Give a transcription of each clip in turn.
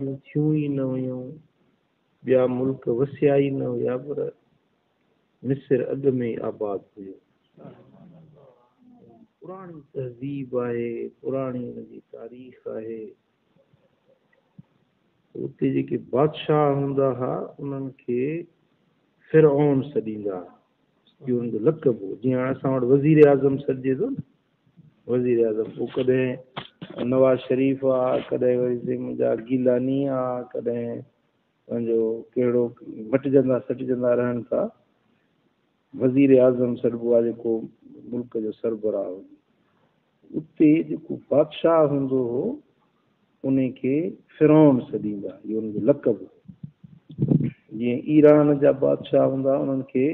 ٿيون ئي نه هيون، ٻيا ملڪ وسيا ئي نه هيا، پر مصر اڳ ۾ ئي آباد هيو. پراڻي تهذيب آهي، پراڻي ان جي تاريخ آهي. اتي جيڪي بادشاهه هوندا هئا، انهن کي فرعون سڏيندا هئا. اهو ان جو لقب هو. جيئن هاڻي اسان وٽ وزير اعظم سڏجي ٿو نه، وزير اعظم، پوء ڪڏهن نواز شريف آ، ڪڏهن وري سائين منهنجا گيلاني آ، ڪڏهن پنهنجو ڪهڙو، مٽجندا سٽجندا رهن ٿا. وزير اعظم سڏبو آ جيڪو ملڪ جو سربراهه هجي. اتي جيڪو بادشاهه هوندو هو ان کي فرعون سڏيندا، اهو ان جو لقب هو. جيئن ايران جا بادشاهه هوندا انهن کي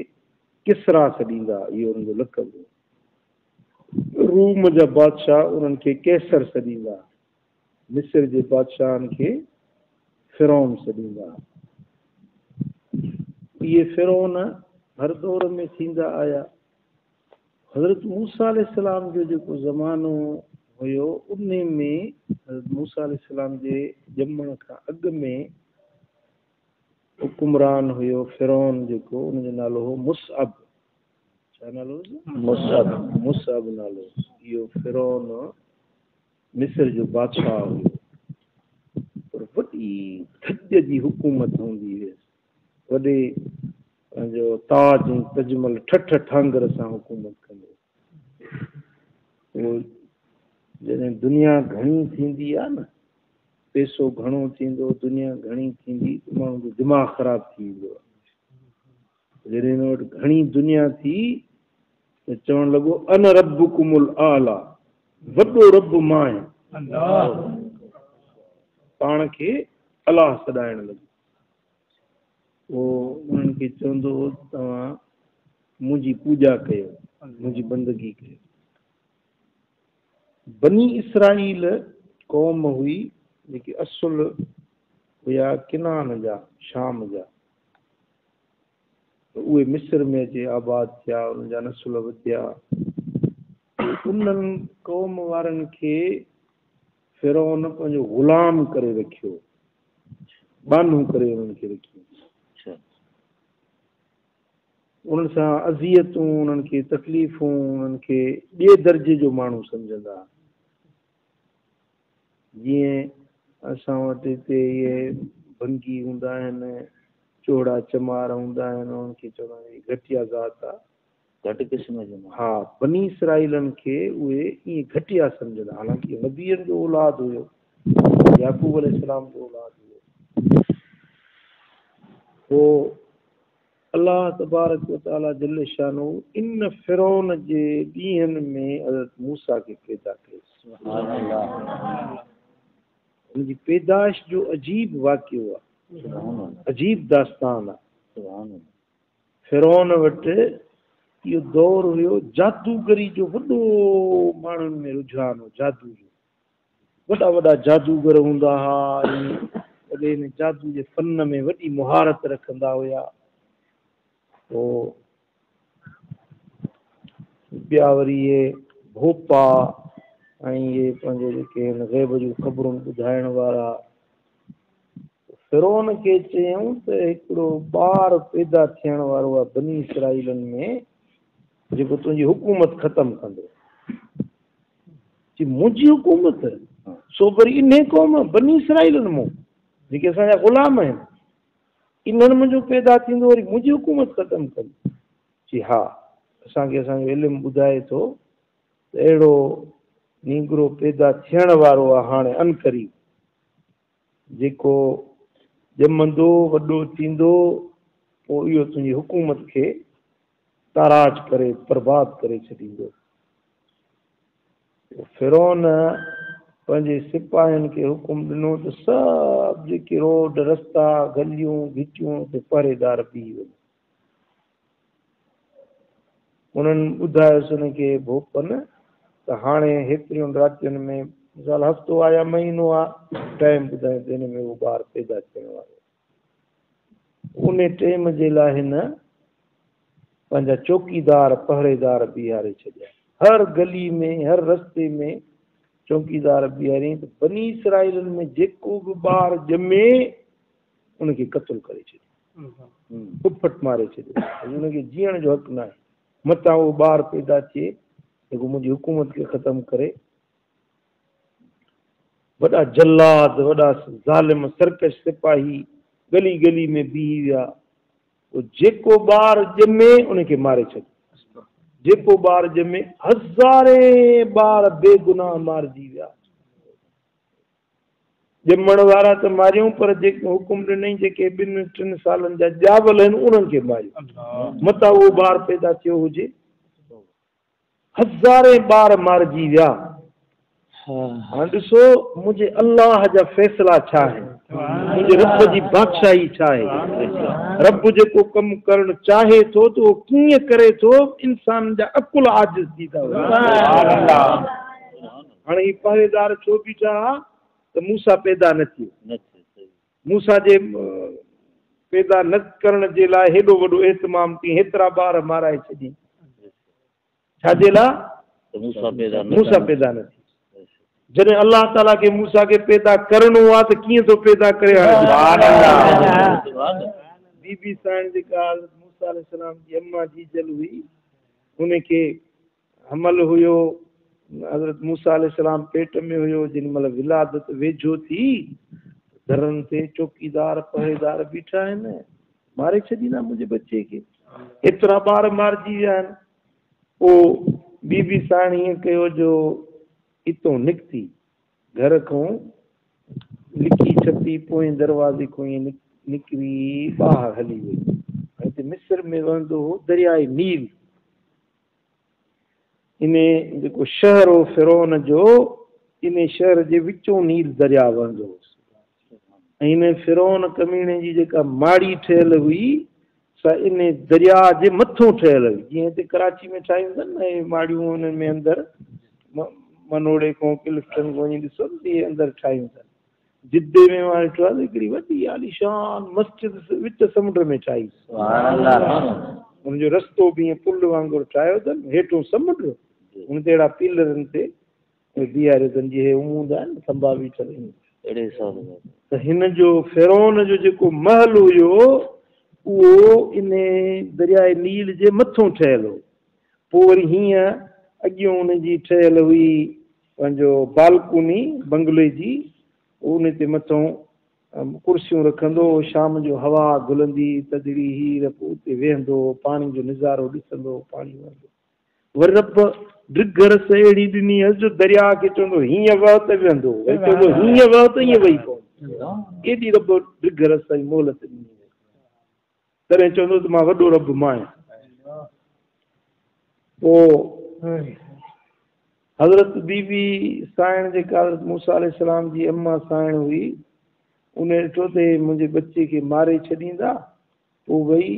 ڪسريٰ سڏيندا، اهو انهن جو لقب هو. روم جا بادشاهه انهن کي قيصر سڏيندا، مصر جي بادشاهن کي فرعون سڏيندا. اهي فرعون هر دور ۾ ٿيندا آيا. حضرت موسيٰ عليه السلام جو جيڪو زمانو هيو انهي ۾ حضرت موسيٰ عليه السلام جي ڄمڻ کان اڳ ۾ حڪمران هيو فرعون جيڪو، ان جو نالو هو مصعب. ڇا نالو هوس؟ مصعب. مصعب نالو هوس. اهو فرعون مصر جو بادشاهه هيو، پر وڏي ڌڄ جي حڪومت هوندي هيس. وڏي پنهنجو تاج ۽ تجمل ٺٺ ٺانگر سان حڪومت ڪندو هو. پوء جڏهن دنيا گهڻي ٿيندي آهي نه، پئسو گهڻو ٿيندو، دنيا گهڻي ٿيندي ته ماڻهو جو دماغ خراب ٿي ويندو آهي. جڏهن هن وٽ گهڻي دنيا ٿي ته چوڻ لڳو انا ربڪم الاعليٰ، وڏو رب مان آهيان. پاڻ کي الله سڏائڻ لڳو. پوء انهن کي چوندو هو ته توهان منهنجي پوڄا ڪيو، منهنجي بندگي ڪيو. بني اسرائيل قوم هئي جيڪي اصل هيا ڪنعان جا، شام جا. ته اهي مصر ۾ اچي آباد ٿيا، انهن جا نسل وڌيا. انهن قوم وارن کي فرعون پنهنجو غلام ڪري رکيو، ٻانهو ڪري انهن کي رکيو. انهن سان اذيتون، انهن کي تڪليفون، انهن کي ٻئي درجي جو ماڻهو سمجهندا. جيئن اسان وٽ هتي اهي ڀنگي هوندا آهن، چوڙا چمار هوندا آهن، انهن کي چوندا آهن هي گهٽيا ذات آ. گهٽ قسم جو ماڻهو. ها، بني اسرائيلن کي اهي ائين گهٽيا سمجهندا، حالانڪه اهو نبين جو اولاد هيو، يعقوب عليه السلام جو اولاد هيو. پوء الله تبارڪ و تعاليٰ جل شانه ان فرعون جي ڏينهن ۾ حضرت موسيٰ کي پيدا ڪيو. سبحان الله. ان جي پيدائش جو عجيب واقعو آ، عجيب داستان آ. سبحان الله. فرعون وٽ اهو دور هيو جادوگري جو، وڏو ماڻهن ۾ رجحان هو جادو جو. وڏا وڏا جادوگر هوندا ها ۽ وڏي هن جادو جي فن ۾ وڏي مهارت رکندا هيا. پوء ٻيا وري اهي ڀوپا ۽ اهي پنهنجو جيڪي هن غيب جون خبرون ٻڌائڻ وارا. فرعون کي چيائون ته هڪڙو ٻار پيدا ٿيڻ وارو آهي بني اسرائيلن ۾ جيڪو تنهنجي حڪومت ختم ڪندو. چي منهنجي حڪومت؟ سو وري انهي قوم بني اسرائيلن مون جيڪي اسان جا غلام آهن انهن منهنجو پيدا ٿيندو وري منهنجي حڪومت ختم ڪندو؟ چي ها، اسان کي اسان جو علم ٻڌائي ٿو ته اهڙو نينگرو پيدا ٿيڻ وارو آهي هاڻي عنقريب، جيڪو ڄمندو وڏو ٿيندو پوء اهو تنهنجي حڪومت کي تاراج ڪري برباد ڪري ڇڏيندو. فرعون پنهنجي سپاهين کي حڪم ڏنو ته سڀ جيڪي روڊ رستا گليون گهٽيون اتي پهريدار بيهي وڃن. انهن ٻڌايس ان کي ڀوپن ته هاڻي هيترين راتين ۾ مثال هفتو آ يا مهينو آ ٽائيم ٻڌايو ته هن ۾ اهو ٻار پيدا ٿيڻ وارو آ. ان ٽيم جي لاء هن پنهنجا چوڪيدار پهريدار بيهاري ڇڏيا. هر گلي ۾ هر رستي ۾ चौकीदार बीहारियईं त बनी इसराइलनि में जेको बि ॿार ॼमे उनखे क़तलु करे छॾियो, फुटफट मारे छॾियो, उनखे जीअण जो हक़ न आहे। मतां उहो ॿार पैदा थिए जेको मुंहिंजी हुकूमत खे ख़तमु करे। वॾा जल्लाद, वॾा ज़ालिम, सरकश सिपाही गली गली में बीही विया। पोइ जेको ॿार ॼमे उनखे मारे छॾियो, जेको ॿार ॼमे, हज़ारे ॿार बेगुनाह मारिजी विया। ॼमण वारा त मारियूं, पर जेके हुकुम ॾिनई जेके ॿिनि टिनि सालनि जा ॼावल आहिनि उन्हनि खे मारियो, मतां उहो ॿार पैदा थियो हुजे। हज़ारे ॿार मारिजी विया। हाणे ॾिसो मुंहिंजे अल्लाह जा फ़ैसिला छा आहिनि, मुंहिंजे रब जी बादशाही छा आहे। रब जेको कमु करणु चाहे थो त उहो कीअं करे थो, इंसान जा अकुल आजिज़ थी था वञनि। हाणे ही पहरेदार छो बीठा हुआ त मूसा पैदा न थियो, मूसा जे पैदा न करण जे लाइ हेॾो वॾो एहतमाम थी, हेतिरा ॿार माराए छॾी, छाजे लाइ? मूसा पैदा न थियो। जॾहिं अल्लाह ताला खे मूसा खे पैदा करिणो आहे त कीअं थो पैदा करे? हाणे बीबी साइण जेका मूसा अलैहिस्सलाम जी अम्मा जीजल हुई, उनखे हमल हुयो, हज़रत मूसा अलैहिस्सलाम पेट में हुयो, जिन महिल विलादत वेझो थी, दरनि ते चौकीदार पहरेदार बीठा आहिनि, मारे छॾींदा मुंहिंजे बच्चे खे, एतिरा ॿार मारिजी विया आहिनि। पोइ बीबी साइण ईअं कयो जो इतों निकिती घर खां लिकी छपी पोएं दरवाज़े खां ईअं निकिरी ॿाहिरि हली वई। हिते मिस्र में वहंदो हो दरियाए नील, इन जेको शहर हो फिरौन जो, इन शहर जे विचों नील दरिया वहंदो हो। ऐं इन फिरौन कमीणे जी जेका माड़ी ठहियल हुई सा इन दरिया जे मथों ठहियल हुई। जीअं हिते कराची में ठाहियूं अथनि न इहे माड़ियूं, हुननि में अंदरि मनोड़े खां क्लिफ्टन खां वञी ॾिसो त इहे अंदरि ठाहियूं अथनि। जिद्दे में मां ॾिठो आहे त हिकिड़ी वॾी आलीशान मस्जिद विच समुंड में ठाही, हुनजो रस्तो बि ईअं पुल वांगुरु ठाहियो अथनि, हेठो समुंड, हुन ते अहिड़ा पिलरनि ते बीहारियो अथनि, जीअं हे हूंदा आहिनि थंभा बीठल आहिनि। त हिन जो फिरौन जो जेको महल हुयो उहो इन दरियाए नील जे मथों ठहियल हो। पोइ वरी हीअं अॻियों हुनजी ठहियल हुई पंहिंजो बालकुनी बंगले जी, उन ते मथों कुर्सियूं रखंदो, शाम जो हवा घुलंदी तदड़ी हीर, पोइ उते वेहंदो, पाणी जो नज़ारो ॾिसंदो, पाणी वहंदो। वरी रब डिघ रस अहिड़ी ॾिनी हुअसि जो दरिया खे चवंदो हीअं वह त वहंदो, वरी चवंदो हीअं वह त ईअं वही पवंदो। एॾी रब डिघ रस ऐं मोहलत ॾिनी, तॾहिं चवंदो त मां वॾो रब मां आहियां। पोइ हज़रत बीबी साइण जेका हज़रत मूसा अलैहिस्सलाम जी अम्मा साइण हुई, उन ॾिठो त मुंहिंजे बच्चे खे मारे छॾींदा, पोइ वई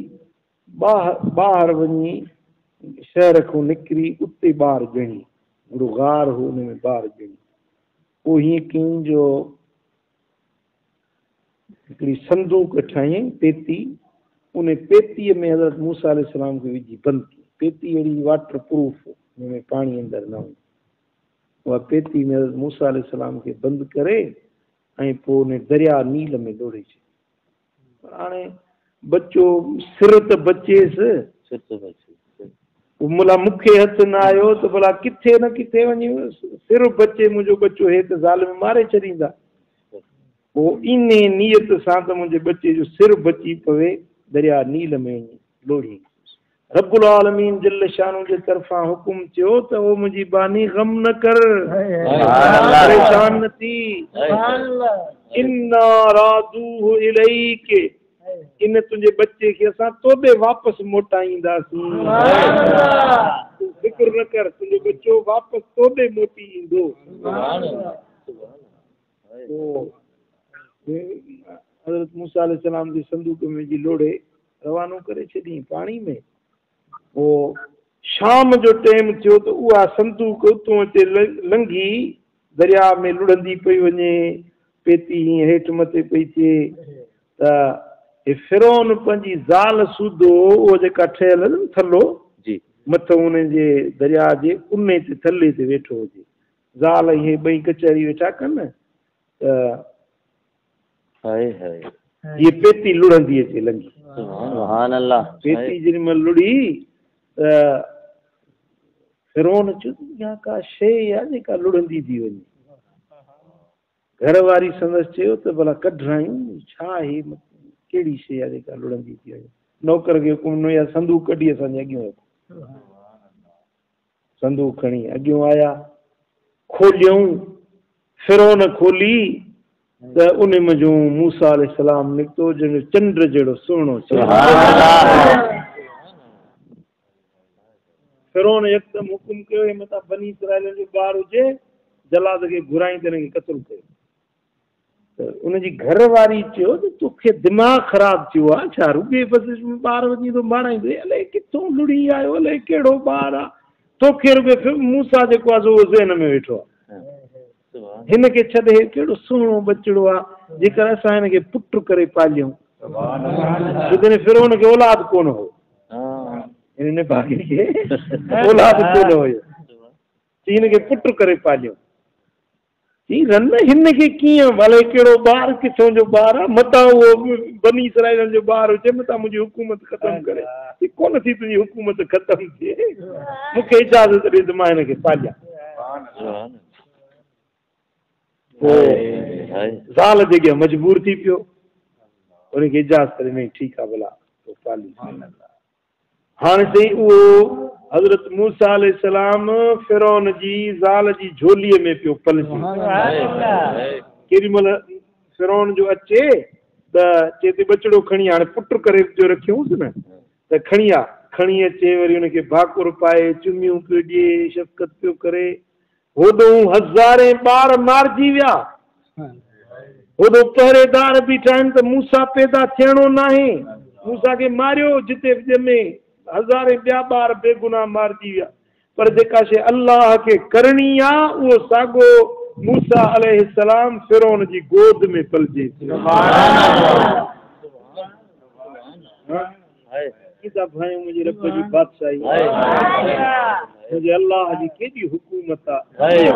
ॿाहिरि वञी शहर खां निकिरी उते ॿार ॼणी, हिकिड़ो ग़ार हो उन में ॿार ॼणी। पोइ हीअं कयईं जो हिकिड़ी संदूक ठाहियईं पेती, उन पेतीअ में हज़रत मूसा अलैहिस्सलाम खे विझी बंदि कई। पेती अहिड़ी वाटर प्रूफ, हुन में पाणी अंदरि न वञे। उहा पेती में हज़रत मूसा अलैहिस्सलाम खे बंदि करे ऐं पोइ उन दरिया नील में लोढ़े छॾी। पर हाणे बचो सिर त बचेसि, भला मूंखे हथु न आयो त भला किथे न किथे वञी सिर बचे मुंहिंजो बचो, हे त ज़ालिम मारे छॾींदा। पोइ इन नीयत सां त मुंहिंजे बच्चे जो सिर बची पवे, दरिया नील में वञी लोढ़ी। रब्बुल आलमीन जल्ल शानू जे तरफ़ां हुकुम थियो त ओ मुंहिंजी बानी ग़म न कर, परेशान न थी, इन्ना रादूहु इलैक, इन तुंहिंजे बच्चे खे असां तोॾे वापसि मोटाईंदासीं, तूं फ़िक्र न कर, तुंहिंजो बच्चो वापसि तोॾे मोटी ईंदो। हज़रत मूसा अलैहिस्सलाम जी संदूक में जी लोढ़े रवानो करे छॾी पाणी में। पोइ शाम जो टाइम थियो त उहा संदूक उतों अचे लंघी दरिया में लुढ़ंदी पई वञे, पेती हीअं हेठि मथे पई थिए। त हे फिरौन पंहिंजी ज़ाल सूधो उहो जेका ठहियल न थलो जी मथों उनजे दरिया जे उन ते थले ते वेठो हुजे, ज़ाल ऐं इहे ॿई कचहरी वेठा कनि त हाय हाय हीअ पेती लुढ़ंदी अचे लंघी। सुभान अल्लाह। पेती जेॾी महिल लुड़ी त फिरोन चयो इहा का शइ आहे जेका लुढ़ंदी थी वञे। घर वारी संदसि चयो त भला कढायूं छा आहे, कहिड़ी शइ आहे जेका लुढ़ंदी थी वञे। नौकर खे हुकुम ॾिनो या संदूक कढी असांजे अॻियां रखो। संदूक खणी अॻियां आया, खोलियऊं, फिरोन खोली त उन मंझूं मूसा अलैहिस्सलाम निकितो जंहिंजो चंड जहिड़ो सुहिणो। फिरोन यकदमि हुकुम कयो हे मथां बनी इसराइल जो ॿार हुजे, जलाद खे घुराई त हिनखे क़तलु कयो। त उनजी घर वारी चयो त तोखे दिमाग़ ख़राबु थियो आहे छा, रुॻे बसि ॿार वञी थो माराईंदो, अलाए किथां लुड़ी आयो, अलाए कहिड़ो ॿार आहे, तोखे रुॻे मूसा जेको आहे सो उहो ज़हन में वेठो आहे, हिनखे छॾ, हे कहिड़ो सुहिणो बचिड़ो आहे, जेकर असां हिनखे पुटु करे पालियूं। छो त फिरोन खे औलाद कोन हो, हिन निभागे खे औलाद कोन हुयो, हिनखे पुटु करे पालियूं। रन हिनखे कीअं भले कहिड़ो ॿार किथां जो ॿार आहे, मतां उहो बनी इसराइल जो ॿार हुजे, मतां मुंहिंजी हुकूमत ख़तमु करे। कोन थी तुंहिंजी हुकूमत ख़तमु थिए, मूंखे इजाज़त ॾे त मां हिनखे पालियां। पोइ ज़ाल जे अॻियां मजबूर थी पियो, हुनखे इजाज़त ॾिनई, ठीकु आहे भला पोइ पाली। हाणे चई उहो हज़रत मूसा अलैहिस्सलाम फिरौन जी ज़ाल जी झोलीअ में पियो पलजे। केॾी महिल फिरौन जो अचे त चए थी बचिड़ो खणी हाणे पुटु करे जो रखियोसि न त खणी आ, खणी अचे वरी हुनखे भाकुर पाए चुमियूं पियो ॾिए, शफ़क़त पियो करे। होॾो हज़ारे ॿार मारिजी विया, होॾो पहरेदार बीठा आहिनि त मूसा पैदा थियणो नाहे, मूसा खे मारियो जिते ॼमे, हज़ारे ॿिया ॿार बेगुनाह मारिजी विया। पर जेका शइ अल्लाह खे करणी आहे उहो साॻो मूसा अलैहिस्सलाम फिरौन जी गोद में पलजे। भाई मुंहिंजे रब जी बादशाही, मुंहिंजे अल्लाह जी केॾी हुकूमत आहे,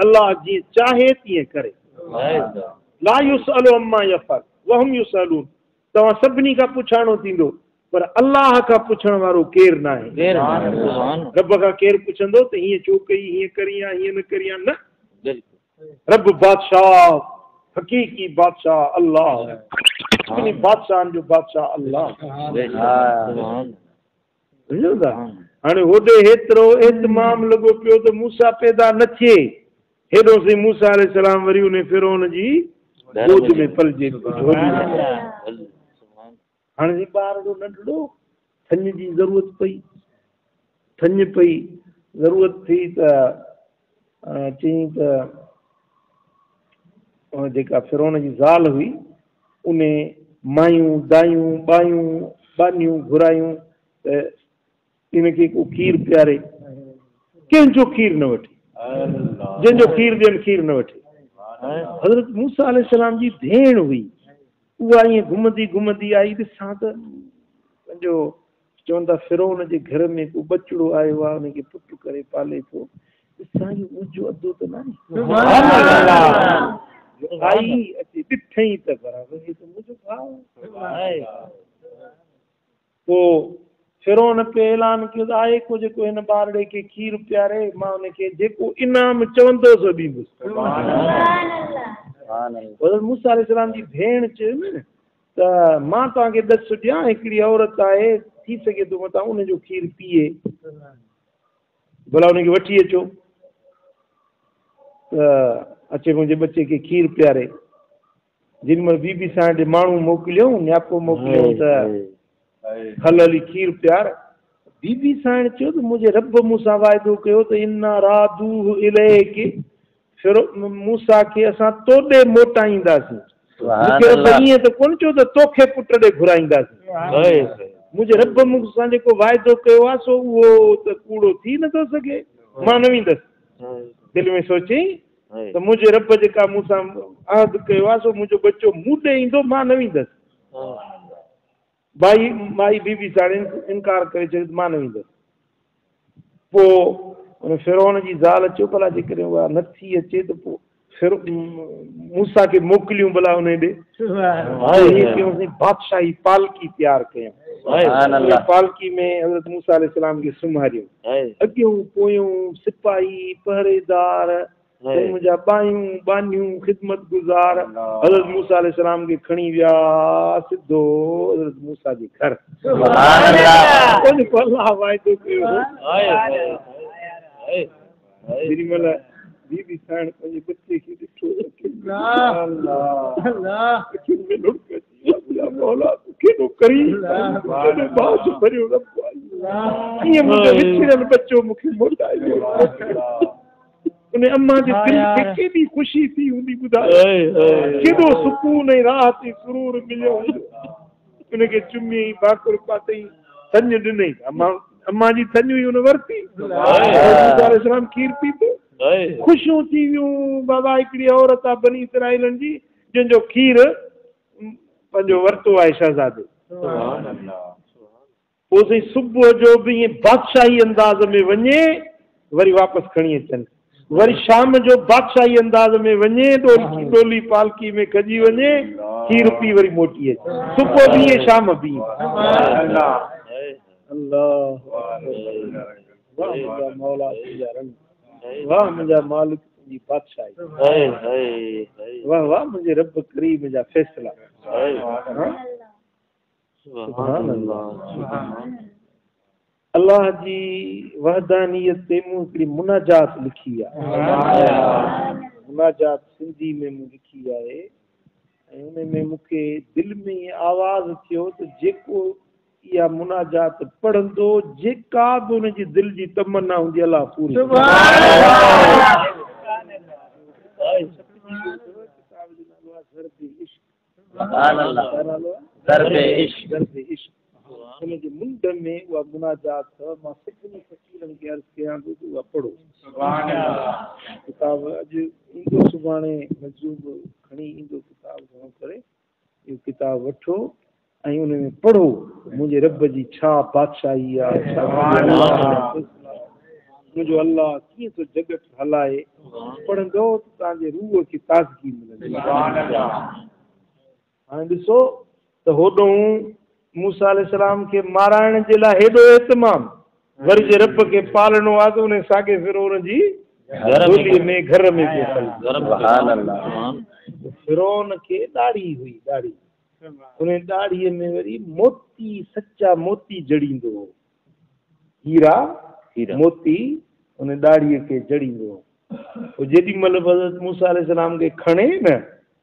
अल्लाह जीअं चाहे तीअं करे। ला युसअलु अम्मा यफ़अल वहुम युसअलून। तव्हां सभिनी खां पुछाणो थींदो पर अल्लाह खां पुछण वारो केरु न आहे। रब खां केरु पुछंदो त हीअं छो कई, हीअं करियां, हीअं न करियां, न। रब बादशाह, हक़ीक़ी बादशाह अल्लाह, सभिनी बादशाहनि जो बादशाह अल्लाह। सम्झो था? हाणे होॾे हेतिरो एहतमाम लॻो पियो त मूसा पैदा न थिए, हेॾो सही मूसा अलैहिस्सलाम वरी उन फिरौन जी गोद में पलजे। हाणे ॿारड़ो नंढड़ो, थञ जी ज़रूरत पई, थञ पई, ज़रूरत थी त चयईं त जेका फिरौन जी ज़ाल हुई उन मायूं दायूं ॿायूं ॿानियूं घुरायूं त इनखे को खीर पीआरे, कंहिंजो खीर न वठे, जंहिंजो खीर ॾियनि खीर न वठे। हज़रत मूसा अलैहिस्सलाम जी भेण हुई, उहा ईअं घुमंदी घुमंदी आई, ॾिसां त पंहिंजो चवनि था फिरौन जे घर में को बचिड़ो आयो आहे, हुनखे पुटु करे पाले थो, ॾिसां इहो मुंहिंजो अधो त न आहे। आई अचे ॾिठई त बराबरि हीउ त मुंहिंजो भाउ आहे। पोइ फिरौन पे ऐलान कयो त आहे को जेको हिन ॿारड़े खे खीर पीआरे, मां हुनखे जेको इनाम चवंदो सो ॾींदुसि। हज़रत मूसा अलैहिस्सलाम जी भेण चयो न त मां तव्हांखे ॾस ॾियां, हिकिड़ी औरत आहे, थी सघे थो मतां उनजो खीर पीए, भला हुनखे वठी अचो त अचे मुंहिंजे बच्चे खे खीर पीआरे। जेॾी महिल बीबी सां ॾे माण्हू मोकिलियऊं, न्यापो मोकिलियऊं त हल हली खीर पीआर। बीबी साइण चयो त मुंहिंजे रब मूंसां वाइदो कयो त इन्ना रादूहु इलैक, फिर मूसा खे असां तोॾे मोटाईंदासीं। मूंखे रब ईअं त कोन चयो त तोखे पुट ॾे घुराईंदासीं। मुंहिंजे रब मूंसां जेको वाइदो कयो आहे सो उहो त कूड़ो थी नथो सघे, मां न वेंदसि। दिलि में सोचई त मुंहिंजे रब जेका मूंसां अहद कयो आहे सो मुंहिंजो बचो मूं ॾे ईंदो, मां न वेंदसि। भाई माई बीबी सां इनकार करे छॾियो त मां न वेंदसि। पोइ उन फिरौन जी ज़ाल चयो भला जेकॾहिं उहा नथी अचे त पोइ फिर मूसा खे मोकिलियूं भला उन ॾे। ईअं कयूंसीं बादशाही पालकी तयारु कयूं। पालकी में हज़रत मूसा अलैहिस्सलाम खे सुम्हारियूं, अॻियूं पोयूं सिपाही पहरेदार मुंहिंजा बायूं बानियूं ख़िदमत गुज़ार हज़रत मूसा अलैहिस्सलाम खे खणी विया सिधो हज़रत मूसा जे घर। अलाह वाइदो कयो जेॾी महिल बीबी साइण पंहिंजे बच्चे खे ॾिठो, अखियुनि में लुड़क अची विया, मौला तूं केॾो करीम, केॾो बाज भरियो रब कीअं मुंहिंजो विछड़ियल बच्चो मूंखे मोटाए वियो। उन अम्मा जे दिलि खे केॾी ख़ुशी थी हूंदी ॿुधाए, केॾो सुकून ऐं राहत ऐं सुरूर मिलियो हूंदो। उनखे चुमियईं, भाकुर पातई, थञ ॾिनई। अम्मा अम्मा जी थञ हुई हुन वरिती, मूसा खीर पीतो, ख़ुशियूं थी वियूं। बाबा हिकिड़ी औरत आहे बनी इसराइलनि जी जंहिंजो खीर पंहिंजो वरितो आहे शहज़ादे। पोइ साईं सुबुह जो बि ईअं बादशाही अंदाज़ में वञे, वरी वापसि खणी अचनि, वरी शाम जो बादशाही अंदाज़ में वञे, डोली पालकी में खजी वञे, खीर पी वरी मोटी अचे। सुबुह बि ईअं, शाम बि ईअं। अल्लाह वाह मुंहिंजा मौला तुंहिंजा रंग, वाह मुंहिंजा मालिक तुंहिंजी बादशाही, वाह वाह मुंहिंजे रब करीम जा फ़ैसिला। सुभान अल्लाह। अल्लाह जी वहदानियत ते मूं हिकिड़ी मुनाजात लिखी आहे, मुनाजात सिंधी में मूं लिखी आहे ऐं उन में मूंखे दिलि में आवाज़ थियो त जेको इहा मुनाजात पढ़ंदो, जेका बि हुनजी दिलि जी तमन्ना हूंदी अल्लाह पूरी। किताब जो नालो आहे ज़र्ब इश्क। हुनजे मुंड में उहा मुनाजात मां सभिनी फ़क़ीरनि खे अर्ज़ु कयां थो त उहा पढ़ो। किताब अॼु ईंदो, सुभाणे मजूब खणी ईंदो किताब घणो करे, इहो किताब वठो ऐं उन में पढ़ो मुंहिंजे रब जी छा बादशाही आहे, छा मुंहिंजो अल्लाह कीअं थो जगत हलाए। पढ़ंदो त तव्हांजे रूह खे ताज़गी मिलंदी। हाणे ॾिसो त होॾो मूसा अलैहिस्सलाम खे माराइण जे लाइ हेॾो एहतमाम, वरी जे रब खे पालणो आहे त उन साॻे फिरौन जी डोलीअ में घर में पियो। फिरौन खे ॾाढ़ी हुई, ॾाढ़ी, उन ॾाढ़ीअ में वरी मोती, सच्चा मोती जड़ींदो हो, हीरा मोती उन ॾाढ़ीअ खे जड़ींदो हो। पोइ जेॾी महिल हज़रत मूसा अलैहिस्सलाम खे खणे न,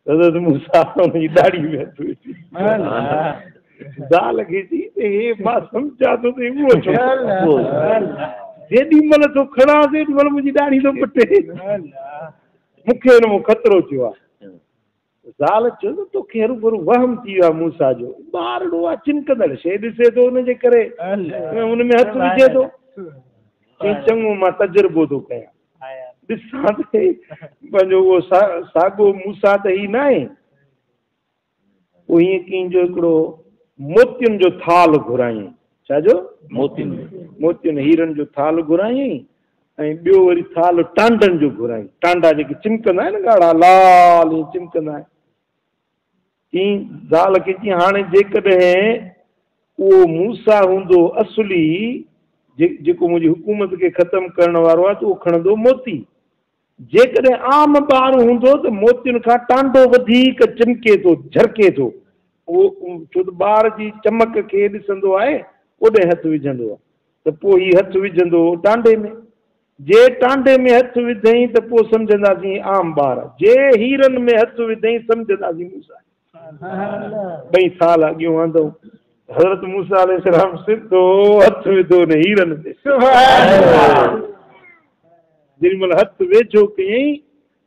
हज़रत मूसा हुनजी ॾाढ़ी में हथु विझी ज़ाल खे चई त हे मां सम्झां थो त उहो छोकिरो, जेॾी महिल थो खणांसि तेॾी महिल मुंहिंजी ॾाढ़ी थो पटे, मूंखे हुन मां ख़तरो थियो आहे। ज़ाल चयो त तोखे हरू भरू वहम थी वियो आहे मूसा जो, ॿारड़ो आहे, चिमकंदड़ शइ ॾिसे थो, हुनजे करे हुन में हथु विझे थो। चई चङो मां तजुर्बो थो कयां, ॾिसां त पंहिंजो उहो साॻो मूसा त ही न आहे। पोइ ईअं कयईं जो हिकिड़ो मोतियुनि जो थाल घुरायईं, छाजो? मोतियुनि, मोतियुनि हीरनि जो थाल घुरायईं ऐं ॿियो वरी थाल टांडनि जो घुरायईं। टांडा जेके चिमकंदा आहिनि ॻाढ़ा लाल ईअं चिमकंदा आहिनि। चई ज़ाल खे चई हाणे जेकॾहिं उहो मूसा हूंदो असली जेको मुंहिंजी हुकूमत खे ख़तमु करण वारो आहे त उहो खणंदो मोती, जेकॾहिं आम ॿार हूंदो त मोतियुनि खां टांडो वधीक चिमके थो, झरके थो, उहो छो त ॿार जी चमक खे ॾिसंदो आहे ओॾे हथु विझंदो आहे, त पोइ हीउ हथु विझंदो टांडे में, जे टांडे में हथु विधई त पोइ सम्झंदासीं आम ॿार, जे हीरनि में हथु विधई सम्झंदासीं मूसा। ॿई थाल अॻियों आंदऊं, हज़रत मूसा अलैहिस्सलाम सिधो हथु विधो न हीरनि ते। जेॾी महिल हथु वेझो कयईं,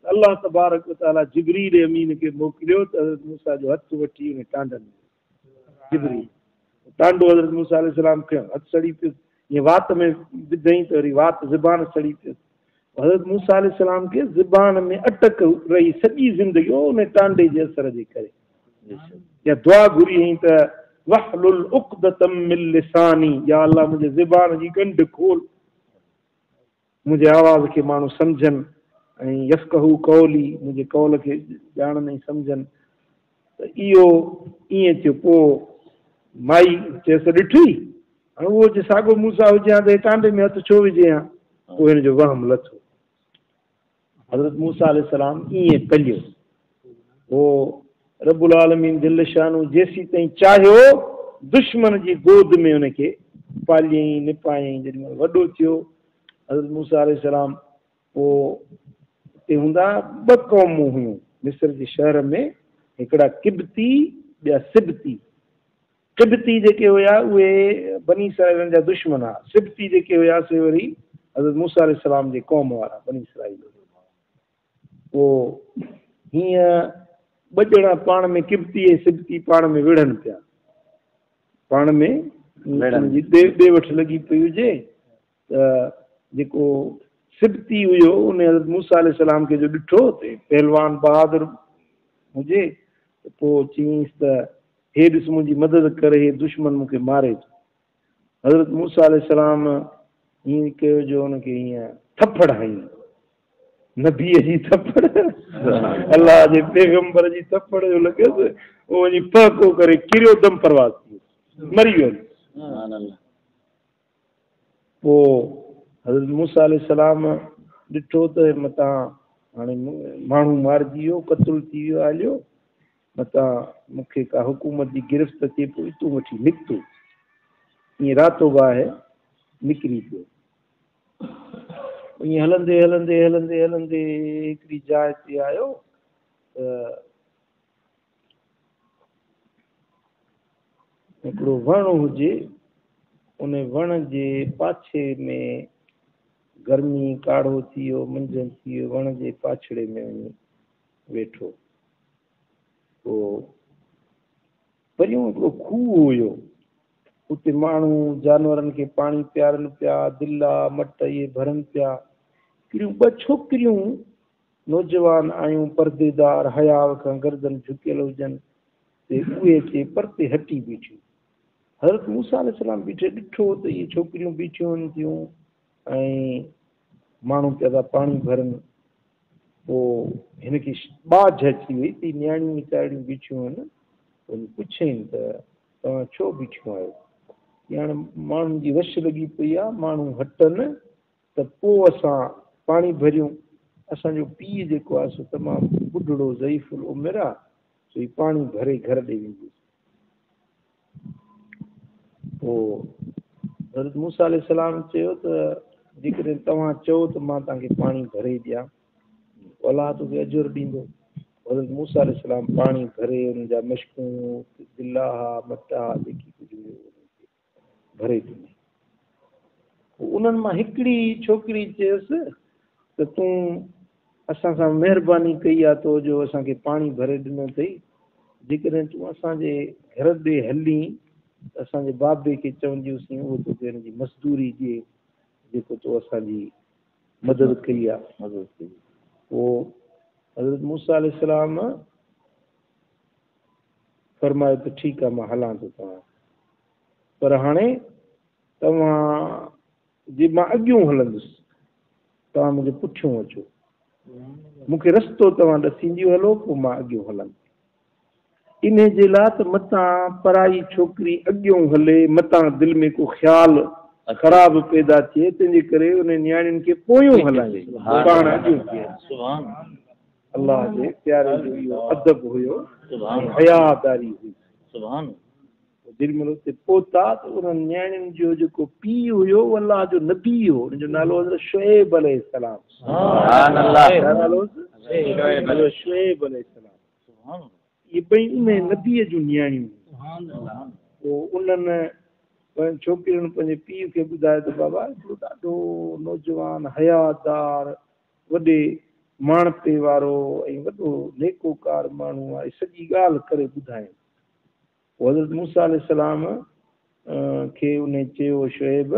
अल्लाह तबारक व तआला जिब्रील अमीन खे मोकिलियो त हज़रत मूसा जो हथु वठी हुन टांडनि में, जिब्रील टांडो हज़रत मूसा अलैहिस्सलाम खयो, हथु सड़ी पियुसि, ईअं वात में विधई त वरी वात ज़बान सड़ी पियुसि। हज़रत मूसा अलैहिस्सलाम खे ज़बान में अटक रही सॼी ज़िंदगी उन टांडे जे असर जे करे। या दुआ घुरी हुई त वहलुल उक़दतम मिन लिसानी, या अल्लाह मुंहिंजे ज़बान जी ॻंढ खोल। मुंहिंजे आवाज़ खे माण्हू सम्झनि ऐं यफ़क़हू क़ौली, मुंहिंजे क़ौल खे ॼाणनि ऐं सम्झनि। त इहो ईअं थियो। पोइ माई चयसि ॾिठी, हाणे उहो जे साॻियो मूंसां हुजे हा त कांडे में हथु छो विझे हा? पोइ हिन जो वहम लथो। हज़रत मूसा अलैहिस्सलाम ईअं पलियो। पोइ रबुल आलमीन दिल शानू जेसीं ताईं चाहियो दुश्मन जी गोद में हुनखे पालियईं निपायईं। जेॾी महिल वॾो थियो हज़रत मूसा अलैहिस्सलाम, पोइ हुते हूंदा ॿ क़ौमूं हुयूं मिस्र जे शहर में, हिकिड़ा किबती, ॿिया सिबती। किबती जेके हुया उहे बनी इसराइलनि जा दुश्मन हुआ, सिबती जेके हुया से वरी हज़रत मूसा अलैहिस्सलाम जे क़ौम वारा बनी इसराइल। पोइ हीअं ॿ ॼणा पाण में किबती ऐं सिबती पाण में विढ़नि पिया, पाण में ॾे वठि लॻी पई हुजे। त जेको सिबती हुयो उन हज़रत मूसा अलैहिस्सलाम खे जो ॾिठो त पहलवान बहादुर हुजे, त पोइ चयईंसि त हे ॾिस मुंहिंजी मदद करे, हे दुश्मन मूंखे मारे थो। हज़रत मूसा अलैहिस्सलाम ईअं कयो जो हुनखे हीअं थप्पड़ हई, नबीअ जी थप्पड़, अलाह जे पैगंबर जी थप्पड़ जो लॻेसि, उहो वञी पहको करे किरियो, दम परवाज़ थी वियो, मरी वियो। पोइ हज़रत मूसा अलैहिस्सलाम ॾिठो त मतां हाणे माण्हू मारिजी वियो, क़तल थी वियो हलियो, मतां मूंखे का हुकूमत जी गिरफ़्त थिए। पोइ इतूं वठी निकितो, ईअं रातो बाहि निकिरी पियो। ईअं हलंदे हलंदे हलंदे हलंदे हिकिड़ी जाइ ते आयो त हिकिड़ो वण हुजे, उन वण जे पाछे में गर्मी काढ़ो थी वियो, मंझंदि थी वियो, वण जे पाछड़े में वञी वेठो। पोइ परियों हिकिड़ो खूह हुयो, उते माण्हू जानवरनि खे पाणी पीआरनि पिया, दिला मट इहे भरनि पिया। हिकिड़ियूं ॿ छोकिरियूं नौजवान आयूं, परदेदार, हयाव खां गर्दन झुकियल हुजनि, ते उहे अचे परते हटी बीठियूं। हज़रत मूसा अलैहिस्सलाम बीठे ॾिठो त इहे छोकिरियूं बीठियूं आहिनि थियूं ऐं माण्हू पिया था पाणी भरनि। पोइ हिनखे बाझ अची वई त नियाणियूं वीचारियूं बीठियूं आहिनि। वञी पुछयईं त तव्हां छो बीठियूं आहियो? हाणे माण्हुनि जी रश लॻी पई आहे, माण्हू हटनि त पोइ असां पाणी भरियूं। असांजो पीउ जेको आहे सो तमामु ॿुढड़ो ज़ईफ़ुल उमिरि आहे, सो हीउ पाणी भरे घर ॾे वेंदुसि। पोइ हज़रत मूसा अलैहिस्सलाम चयो त जेकॾहिं तव्हां चओ त मां तव्हांखे पाणी भरे ॾियां, अलाह तोखे अजुर ॾींदो। हज़रत मूसा अलैहिस्सलाम पाणी भरे हुननि जा मशकूं, दिला मटा जेकी कुझु हुयो भरे ॾिनी। उन्हनि मां हिकिड़ी छोकिरी चयोसि त तूं असां सां महिरबानी कई आहे तो जो असांखे पाणी भरे ॾिनो अथई, जेकॾहिं तूं असांजे घर ॾे हली त असांजे बाबे खे चवंदियूंसीं, उहो तोखे हिन जी मज़दूरी ॾिए जेको तो असांजी मदद कई आहे। मदद कई। पोइ हज़रत मूसा अलैहिस्सलाम फरमायो त ठीकु आहे, मां हलां थो तव्हां, पर हाणे तव्हां जे मां अॻियों हलंदुसि, तव्हां मुंहिंजे पुठियों अचो, मूंखे रस्तो तव्हां ॾसींदियूं हलो, पोइ मां अॻियों हलंदुसि। इन जे लाइ त मतां पराई छोकिरी अॻियों हले, मतां दिलि में को ख़्यालु ख़राबु पैदा थिए, तंहिंजे करे उन नियाणियुनि खे पोयों हलाए, पाण अॻियों थिए। अलाह जे प्यारे जो इहो अदब हुयो, हयादारी हुई। जेॾी महिल उते पहुता त उन्हनि नियाणियुनि जो जेको पीउ हुयो उहो अलाह जो नबी हो, हुनजो नालो हज़रत शुएब अलैहिस्सलाम। नालो हज़रत शुएब अलैहिस्सलाम। इहे ॿई उन नबीअ जूं नियाणियूं। पोइ उन्हनि छोकिरियुनि पंहिंजे पीउ खे ॿुधायो त बाबा हिकिड़ो ॾाढो नौजवान हयादार वॾे माणपे वारो ऐं वॾो नेकोकार माण्हू आहे, सॼी ॻाल्हि करे ॿुधायईं। पोइ हज़रत मूसा अलैहिस्सलाम खे उन चयो शुएब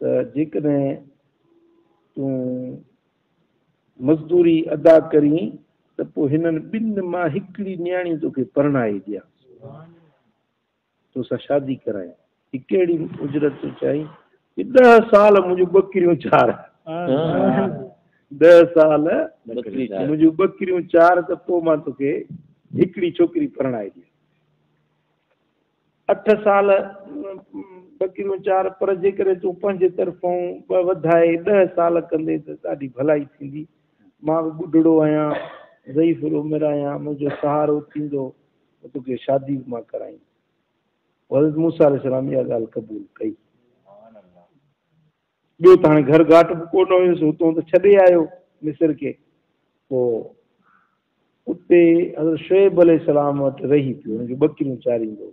त जेकॾहिं तूं मज़दूरी अदा करीं त पोइ हिननि ॿिनि मां हिकिड़ी नियाणी तोखे परणाए ॾियां, तोसां शादी करायां। हीअ कहिड़ी उजरत थो चाहीं? 10 साल मुंहिंजूं बकरियूं चार। 10 साल मुंहिंजूं ॿकरियूं चार त पोइ मां तोखे हिकिड़ी छोकिरी परणाए ॾियां। 8 साल ॿकरियूं चार, पर जेकॾहिं तूं पंहिंजे तरफ़ों ॿ वधाए 10 साल कंदे त ॾाढी भलाई थींदी। मां बि ॿुढड़ो आहियां, ज़ईफ़ उमिरि आहियां, मुंहिंजो सहारो थींदो, तोखे शादी बि मां कराईंदुसि। हज़रत मूसा अलैहिस्सलाम इहा ॻाल्हि क़बूल कई। ॿियो त हाणे घर घाट बि कोन हुयुसि, हुतां त छॾे आयो मिस्र खे। पोइ उते हज़रत शुएब अलैहिस्सलाम वटि रही पियो, हुनजूं ॿकरियूं चारींदो।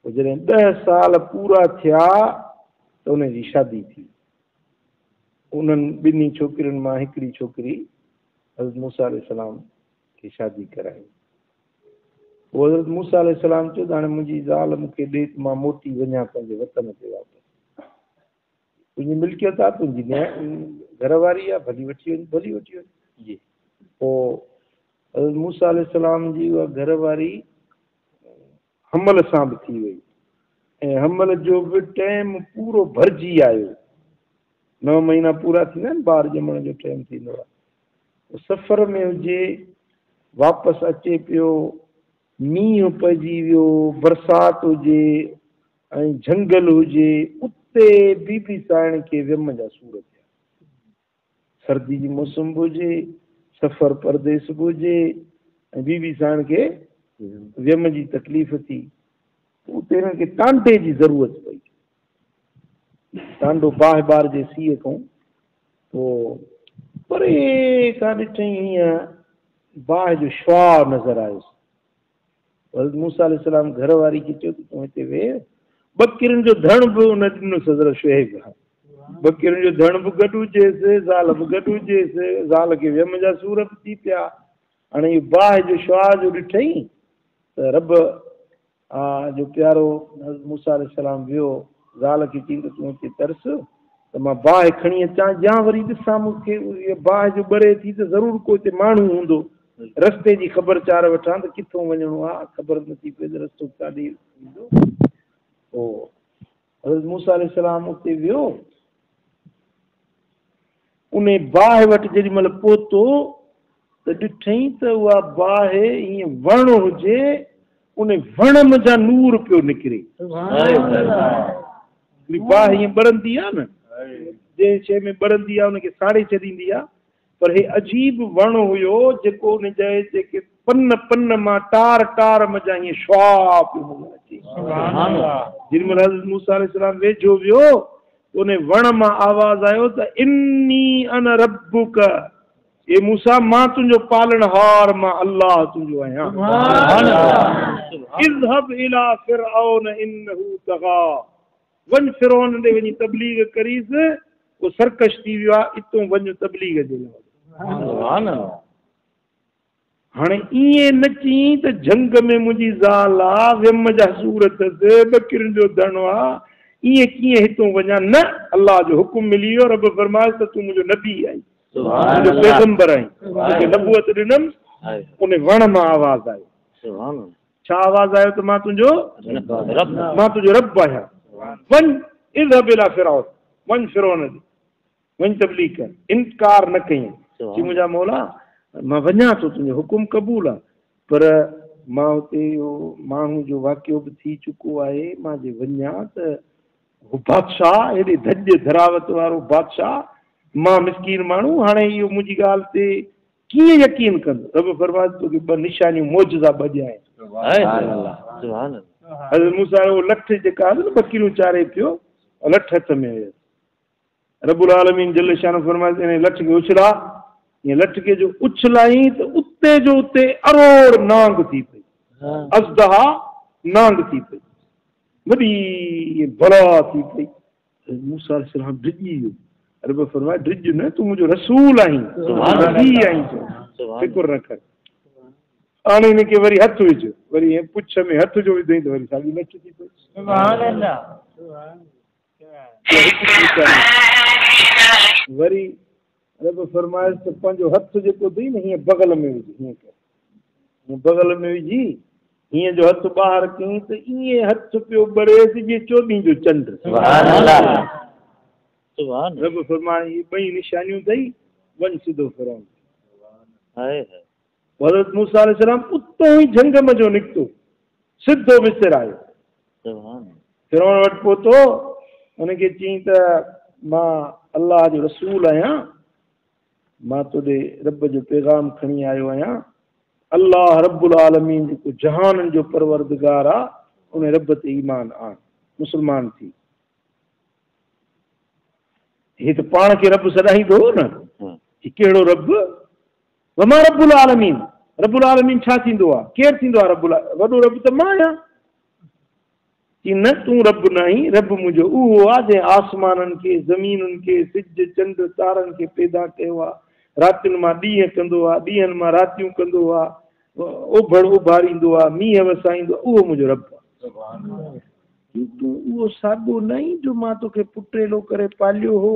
पोइ जॾहिं 10 साल पूरा थिया त उनजी शादी थी। उन्हनि ॿिन्ही छोकिरियुनि मां हिकिड़ी छोकिरी हज़रत मूसा अलैहिस्सलाम खे शादी कराई। पोइ हज़रत मूसा अलैहिस्सलाम चयो त हाणे मुंहिंजी ज़ाल मूंखे ॾे त मां मोटी वञा पंहिंजे वतन ते वापसि। तुंहिंजी मिल्कियत आहे, तुंहिंजी घर वारी आहे, भली वठी वञ, भली वठी वञ। जी। पोइ हज़रत मूसा अलैहिस्सलाम जी उहा घर वारी हमल सां बि थी वई ऐं हमल जो बि टाइम पूरो भरिजी आयो। 9 महीना पूरा थींदा आहिनि, ॿार ॼमण जो टाइम थींदो आहे। सफ़र में हुजे, वापसि अचे पियो, मींहुं पइजी वियो, बरसाति हुजे ऐं जंगल हुजे, उते बीबी साइण खे विम जा सूर थिया। सर्दी जी मौसम बि हुजे, सफ़र परदेस बि हुजे, ऐं बीबी साइण खे विम जी तकलीफ़ थी। उते हिननि खे टांडे जी ज़रूरत पई। टांडो बाहि ॿार जे सीअ खां पोइ परे खां ॾिठई हीअं बाहि जो शुआ नज़र आयुसि। हज़रत मूसा अलैहिस्सलाम घर वारी खे चयो त तूं हिते वेह। ॿकरियुनि जो धण बि हुन ॾिनोसि हज़रत शुएब खां। ॿकरियुनि जो धण बि गॾु हुजेसि, ज़ाल बि गॾु हुजेसि, ज़ाल खे विम जा सूर बि थी पिया। हाणे इहो बाहि जो शुआ जो ॾिठई त रब जो प्यारो हज़रत मूसा अलैहिस्सलाम वियो, ज़ाल खे चई त तूं हिते तरस त मां बाहि खणी अचां, या वरी ॾिसां मूंखे इहा बाहि जो ॿरे थी त ज़रूरु को हिते माण्हू हूंदो, रस्ते जी ख़बर चार वठां त किथों वञिणो आहे, ख़बर नथी पए त रस्तो काॾे ईंदो। पोइ हज़रत मूसा अलैहिस्सलाम उते वियो, उन बाहि वटि जेॾी महिल पहुतो त ॾिठई त उहा बाहि ईअं वण हुजे, उन वण मंझां नूर पियो निकिरे। बाहि ईअं ॿरंदी आहे न, जंहिं शइ में ॿरंदी आहे उनखे साड़े छॾींदी आहे, पर हे अजीब वण हुयो जेको उन जे जेके पन पन मां टार टार मंझां ईअं शुआ पियो नज़र अचे। जेॾी महिल हज़रत मूसा अलैहिस्सलाम वेझो वियो, उन वण मां आवाज़ आयो त इन्नी अन रब्बुक, ए मूसा मां तुंहिंजो पालणहार, मां अल्लाह तुंहिंजो आहियां। इज़हब इला फिरऔन इन्नहु तगा, वञ फिरौन ॾे वञी तबलीग करीस, उहो सरकश थी वियो आहे, इतों वञ तबलीग जे लाइ। हाणे ईअं न चई त झंग में मुंहिंजी ज़ाल आहे, विम जा सूर अथसि, ॿकरियुनि जो धण आहे, ईअं कीअं हितों वञा? न, अल्लाह जो हुकुम मिली वियो। रब फरमाए त तूं मुंहिंजो नबी आहीं, मुंहिंजो पैगंबर आहीं, तोखे नबूअत ॾिनमि। उन वण मां आवाज़ आयो। छा आवाज़ आयो? त मां तुंहिंजो रब आहियां, वञ इज़हब इला फिरऔन, वञ फिरौन ॾे वञ तबलीग कर, इनकार न कई। चई मुंहिंजा मौला मां वञा थो, तुंहिंजो हुकुम क़बूल आहे, पर मां हुते इहो माण्हू जो वाक़ियो बि थी चुको आहे, मां जे वञा त हू बादशाह हेॾे धॼ धरावत वारो बादशाह, मां मिसकीन माण्हू, हाणे इहो मुंहिंजी ॻाल्हि ते कीअं यकीन कंदो? रब फरमाए तोखे ॿ निशानियूं मौजज़ा ॿ ॾियां। हज़रत मूसा उहो लठ जेका आहे न ॿकरियूं चारे पियो, लठ हथ में हुयसि। रबुल आलमीन जल शान फरमाए इन लठ खे उछला, ईअं लठ खे जो उछलाई त उते जो उते अरोड़ नांग थी पई, अज़दहा नांग थी पई, वॾी बला थी पई। मूसा अलैहिस्सलाम डिॼी वियो। रब फरमाए डिॼ न, तूं मुंहिंजो रसूल आहीं, नबी आहीं, फ़िक्र न कर। हाणे हिनखे वरी हथु विझ, वरी पुछ में हथु जो विधई त वरी साॻी लठ थी पई। वरी रब फरमाए त पंहिंजो हथु जेको अथई न हीअं बगल में विझ, हीअं कर, हीअं बगल में विझी हीअं जो हथु ॿाहिरि कयईं त ईअं हथु पियो ॿरेसि जीअं 14 जो चंड। सुभान रब फरमाए इहे ॿई निशानियूं अथई, वञ सिधो फिरौन। हाय हाय। हज़रत मूसा अलैहिस्सलाम उतां ई झंग मंझो निकितो, सिधो मिस्र आयो। सुभान। फिरौन वटि पहुतो, हुनखे चयईं त मां अल्लाह जो रसूल आहियां, मां तोॾे रब जो पैगाम खणी आयो आहियां। अल्लाह रब्बुल आलमीन जेको जहाननि जो परवरदिगार आहे, उन रब ते ईमान आण, मुस्लमान थी। हे त पाण खे रब सॾाईंदो हो न, कि कहिड़ो रब? वमा रब्बुल आलमीन। रब्बुल आलमीन छा थींदो आहे? केरु थींदो आहे रब्बुल? वॾो रब त मां आहियां। चई न, तूं रब न आहीं, रब मुंहिंजो उहो आहे जंहिं आसमाननि खे, ज़मीनुनि खे, सिज चंड तारनि खे पैदा कयो आहे, रातियुनि मां ॾींहं कंदो आहे, ॾींहंनि मां रातियूं कंदो आहे, ओभड़ उभारींदो आहे, मींहं वसाईंदो आहे, उहो मुंहिंजो रब आहे। तूं उहो साॻियो न आहीं जो मां तोखे पुटेलो करे पालियो हो,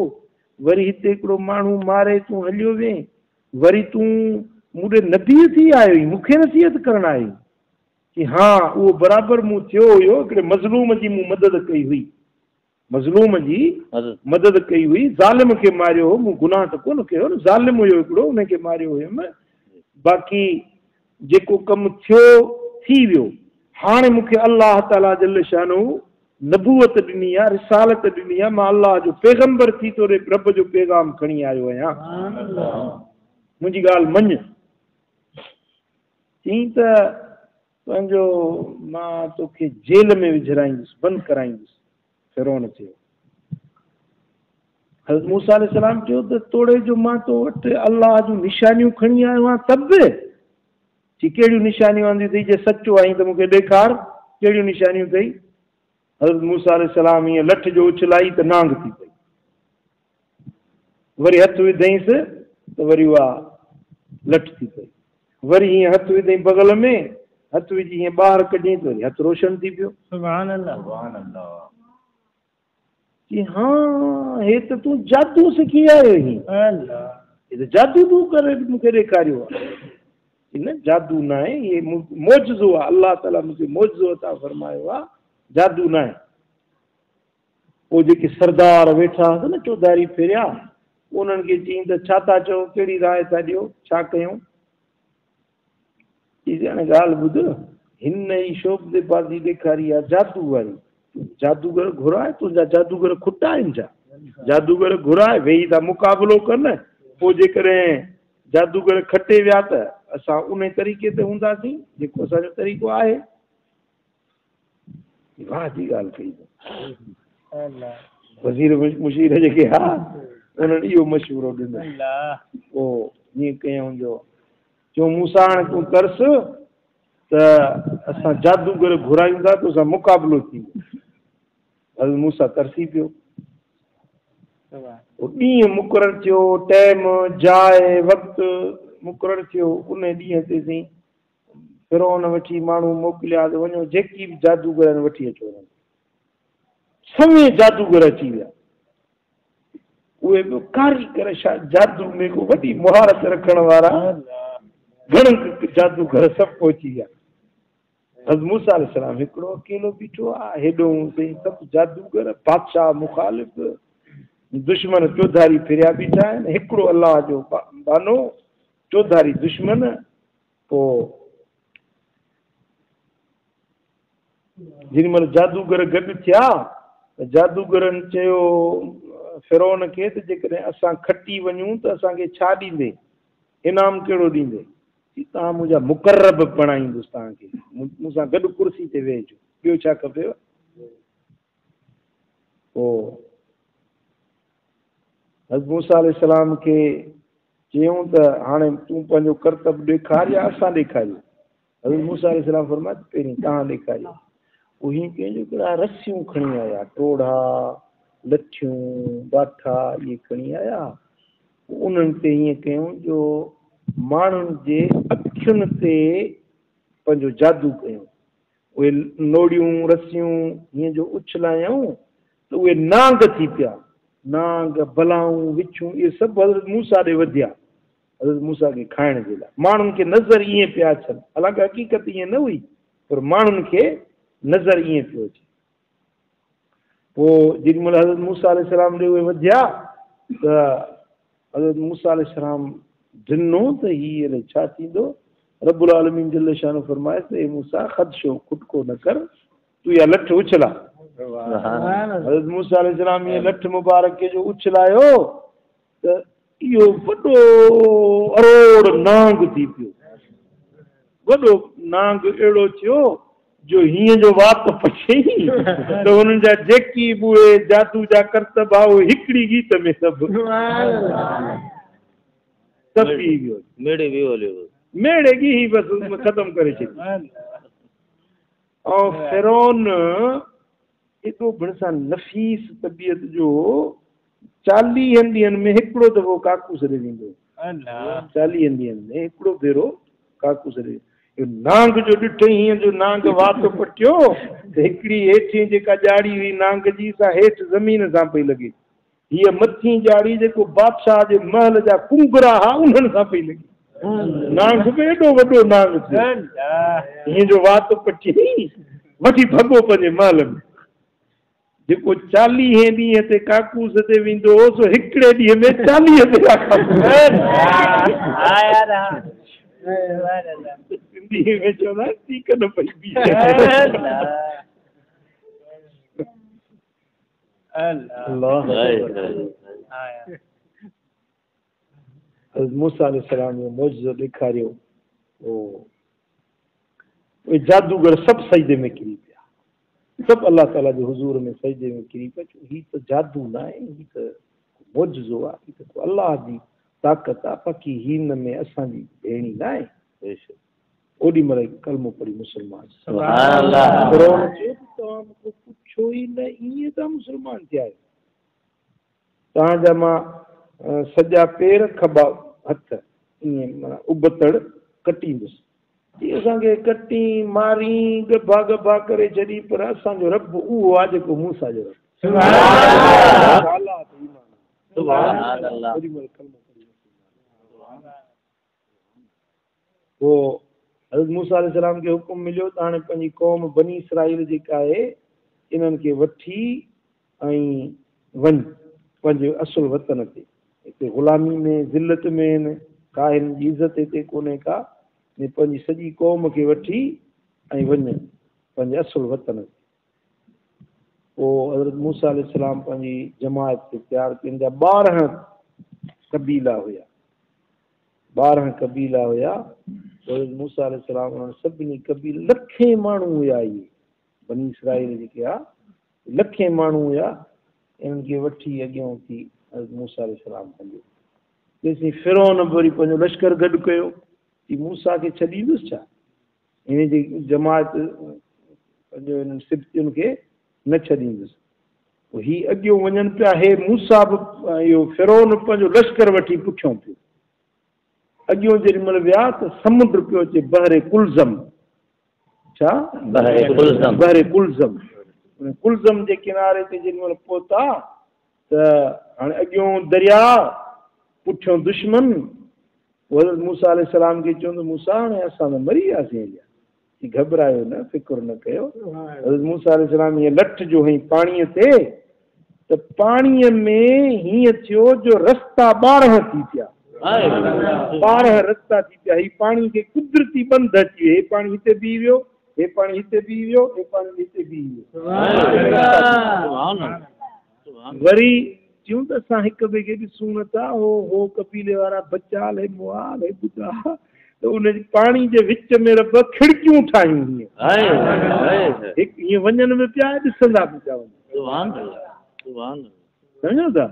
वरी हिते हिकिड़ो माण्हू मारे तूं हलियो वें, वरी तूं मूं ॾे नबी थी आयो आहीं, मूंखे नसीहत करण आयो कि हा उहो बराबरि मूं थियो हुयो, हिकिड़े मज़लूम जी मूं मदद कई हुई, मज़लूम जी मदद कई हुई, ज़ालिम खे मारियो हो, मूं गुनाह त कोन कयो न, ज़ालिम हुयो हिकिड़ो, उनखे मारियो हुयुमि। बाक़ी जेको कमु थियो थी वियो। हाणे मूंखे अल्लाह ताला जल शानू नबूअत ॾिनी आहे, रिसालत ॾिनी आहे, मां अल्लाह जो पैगंबर थी तोरे रब जो पैगाम खणी आयो आहियां, मुंहिंजी ॻाल्हि मञ। चई त पंहिंजो मां तोखे जेल में विझराईंदुसि, बंदि कराईंदुसि। फिरौन चयो। हज़रत मूसा अलैहिस्सलाम चयो त तोड़े जो मां तो वटि अल्लाह जूं निशानियूं खणी आयो आहियां त बि। चई कहिड़ियूं निशानियूं आंदियूं अथई? जे सचो आहीं त मूंखे ॾेखार, कहिड़ियूं निशानियूं अथई? हज़रत मूसा अलैहिस्सलाम ईअं लठ जो उछलाई त नांग थी पई, वरी हथु विधईंसि त वरी उहा लठ थी पई, वरी हीअं हथु विधई बगल में, हथु विझी हीअं ॿाहिरि कढियईं त वरी हथु रोशन थी पियो। सुभान अल्लाह। सुभान अल्लाह। कि हा, हे त तूं जादू सिखी आयो आहीं, अल्लाह, हे त जादू तूं करे मूंखे ॾेखारियो आहे। न जादू न आहे, इहे मौजज़ो आहे, अल्लाह ताला मूंखे मौजज़ो अता फरमायो आहे, जादू न आहे। पोइ जेके सरदार वेठा हुआसीं न चौधारी फिरिया, उन्हनि खे चयईं त छा था चओ, कहिड़ी राय था ॾियो, छा कयूं? चई हाणे ॻाल्हि ॿुध, हिन ई शोबदेबाज़ी ॾेखारी आहे जादू वारी, जादूगर घुराए, तुंहिंजा जादूगर खुटा आहिनि छा? जादूगर घुराए वेही था मुक़ाबिलो कनि, पोइ जेकॾहिं जादूगर खटे विया त असां उन तरीक़े ते हूंदासीं जेको असांजो तरीक़ो आहे। वाह जी ॻाल्हि कई। वज़ीर मुशीर जेके हा उन्हनि इहो मशवरो ॾिनो, पोइ ईअं कयऊं जो चयो मूंसां हाणे तूं तरस त असां जादूगर घुरायूं था, तोसां मुक़ाबिलो थींदो। हज़रत मूसा तरसी पियो। ॾींहुं मुक़ररु थियो, टाइम जाइ वक़्तु मुक़ररु थियो, उन ॾींहं ते साईं फिरौन वठी माण्हू मोकिलिया त वञो जेकी बि जादूगर आहिनि वठी अचो। सवे जादूगर अची विया, उहे बि कारीगर जादू में को वॾी महारत रखण वारा, घणनि जादूगर सभु पहुची विया। हज़रत मूसा अलैहिस्सलाम हिकिड़ो अकेलो बीठो आहे, हेॾो साईं सभु जादूगर, बादशाह मुखालिफ़, दुश्मन चौधारी फिरिया बीठा आहिनि, हिकिड़ो अल्लाह जो बानो, चौधारी दुश्मन। पोइ जेॾी महिल जादूगर गॾु थिया त जादूगरनि चयो फिरौन खे त जेकॾहिं असां खटी वञूं त असांखे छा ॾींदे, इनाम कहिड़ो ॾींदे? तव्हां मुंहिंजा मुक़रब बणाईंदुसि, तव्हांखे मूंसां गॾु कुर्सी ते वेहिजो, ॿियो छा खपेव? पोइ हज़रत मूसा अलैहिस्सलाम खे चयऊं त हाणे तूं पंहिंजो करतब ॾेखार या असां ॾेखारियूं? हज़रत मूसा अलैहिस्सलाम फरमायो पहिरीं तव्हां ॾेखारियो। पोइ हीअं कयईं जो हिकिड़ा रसियूं खणी आया, टोड़ा, लठियूं, बाठा इहे खणी आया। उन्हनि ते ईअं कयूं जो माण्हुनि जे अखियुनि ते पंहिंजो जादू कयूं, उहे नोड़ियूं रसियूं हीअं जो उछलायूं त उहे नांग थी पिया, नांग बलाऊं विछूं इहे सभु हज़रत मूसा ॾे वधिया, हज़रत मूसा खे खाइण जे लाइ। माण्हुनि खे नज़र ईअं पिया अचनि, हालांकि हक़ीक़त ईअं न हुई, पर माण्हुनि खे नज़र ईअं पियो अचे। पोइ जेॾी महिल हज़रत मूसा अलैहिस्सलाम ॾे उहे वधिया त हज़रत मूसा अलैहिस्सलाम ॾिनो त हीअ अलाए छा थींदो। रबुल आलमीन जल शान फरमाए त ए मूसा ख़दशो खुटको न कर, तूं इहा लठ उछला। हज़रत मूसा अलैहिस्सलाम इहा लठ मुबारक खे जो उछलायो त इहो वॾो अरोड़ नांग थी पियो। वॾो नांग अहिड़ो थियो जो हीअं जो वात पछई त हुननि जा जेकी बि उहे जादू जा करतब आहे उहे हिकिड़ी गीत में सभु सभु थी वियो। मेड़े वियो हलियो, मेड़े ॻिही बसि ख़तमु करे छॾी। ऐं फिरौन एॾो भरिसां नफ़ीस तबियत जो 40 ॾींहनि में हिकिड़ो दफ़ो काकूस ॾे वेंदो। 40 ॾींहनि में हिकिड़ो भेरो काकूस ॾे। नांग जो ॾिठई हीअं जो नांग वात पटियो त हिकिड़ी हेठी जेका ॼाड़ी हुई नांग जी सा हेठि ज़मीन सां पई लॻे, हीअ मथी ॼाड़ी जेको बादशाह जे महल जा कुंगरा हुआ उन्हनि सां पई लॻे। नांग बि एॾो वॾो नांग थियो, हीअं जो वात पटी वठी भॻो पंहिंजे महल में। जेको 40 ॾींहं ते काकूस ते वेंदो हो सो हिकिड़े ॾींहं में 40 भेरा सिंधी में चवंदा आहिनि टीक न पई बीहे। हज़रत मूसा अलैहिस्सलाम जो मौजिज़ो ॾेखारियो, उहे जादूगर सभु सजदे में किरी पिया, सभु अलाह ताला जे हुज़ूर में सजदे में किरी पिया। हीअ त जादू न आहे, हीअ त मौजिज़ो आहे, हीअ त अलाह जी ताक़त आहे, बाक़ी हिन में असांजी भेणी न आहे। ओॾी महिल कलमो पढ़ी मुस्लमान। फिरौन चयो तव्हां मूंखां पुछो ई न, ईअं तव्हां मुस्लमान थिया आहियो। तव्हांजा मां सॼा पेर खॿा हथ ईअं माना उबतड़ कटींदुसि। असांखे कटी मारी ॻभा ॻभा करे छॾी, पर असांजो रब उहो आहे जेको मूसा जो रब। पोइ हज़रत मूसा अलैहिस्सलाम खे हुकुम मिलियो त हाणे पंहिंजी क़ौम बनी इसराईल जेका आहे इन्हनि खे वठी ऐं वञ पंहिंजे असुल वतन ते। हिते ग़ुलामी में ज़िलत में आहिनि, का हिननि जी इज़त हिते कोन्हे का, पंहिंजी सॼी क़ौम खे वठी ऐं वञ पंहिंजे असुल वतन ते। पोइ हज़रत मूसा अलैहिस्सलाम पंहिंजी जमात खे तयारु कई। जा 12 क़बीला हुया, 12 क़बीला हुया। हज़रत मूसा अलैहिस्सलाम उन्हनि सभिनी क़बील लखे माण्हू हुया, इहे बनी इसराईल जेके आहे लखे माण्हू हुया, इन्हनि खे वठी अॻियां थी हज़रत मूसा अलैहिस्सलाम हलियो। जेसीं फिरौन बि वरी पंहिंजो लश्कर गॾु कयो की मूसा खे छॾींदुसि छा, हिन जी जमात पंहिंजो हिननि सिबतियुनि खे न छॾींदुसि। पोइ हीअ अॻियों वञनि पिया, हे मूसा बि इहो फिरौन पंहिंजो लश्कर वठी पुठियों पियो। अॻियों जेॾी महिल विया त समुंड पियो अचे बहरे कुलज़म। छा? बहरे कुलज़म। बहरे कुलज़म। कुलज़म जे किनारे ते जेॾी महिल पहुता त हाणे अॻियों दरिया, पुठियों दुश्मन। हज़रत मूसा अलैहिस्सलाम खे चयो त मूसा हाणे असां त मरी वियासीं, घबरायो न, फ़िक्र न कयो। हज़रत मूसा अलैहिस्सलाम हीअं लठ जो हई पाणीअ ते त पाणीअ में हीअं थियो जो रस्ता 12 थी पिया, 12 रस्ता थी पिया। हीअ पाणी खे कुदरती बंध अची वियो, हे पाणी हिते बीह वियो, हे पाणी हिते बीह वियो, हे पाणी हिते बीह वियो। वरी चयूं त असां हिक ॿिए खे ॾिसूं नथा, हो हो क़बीले वारा बचाल, हे मुआल, हे ॿुधा, त उन पाणी जे विच में रब खिड़कियूं ठाहियूं हीअं, हिकु हीअं वञनि बि पिया ॾिसंदा बि पिया वञनि। सम्झो था?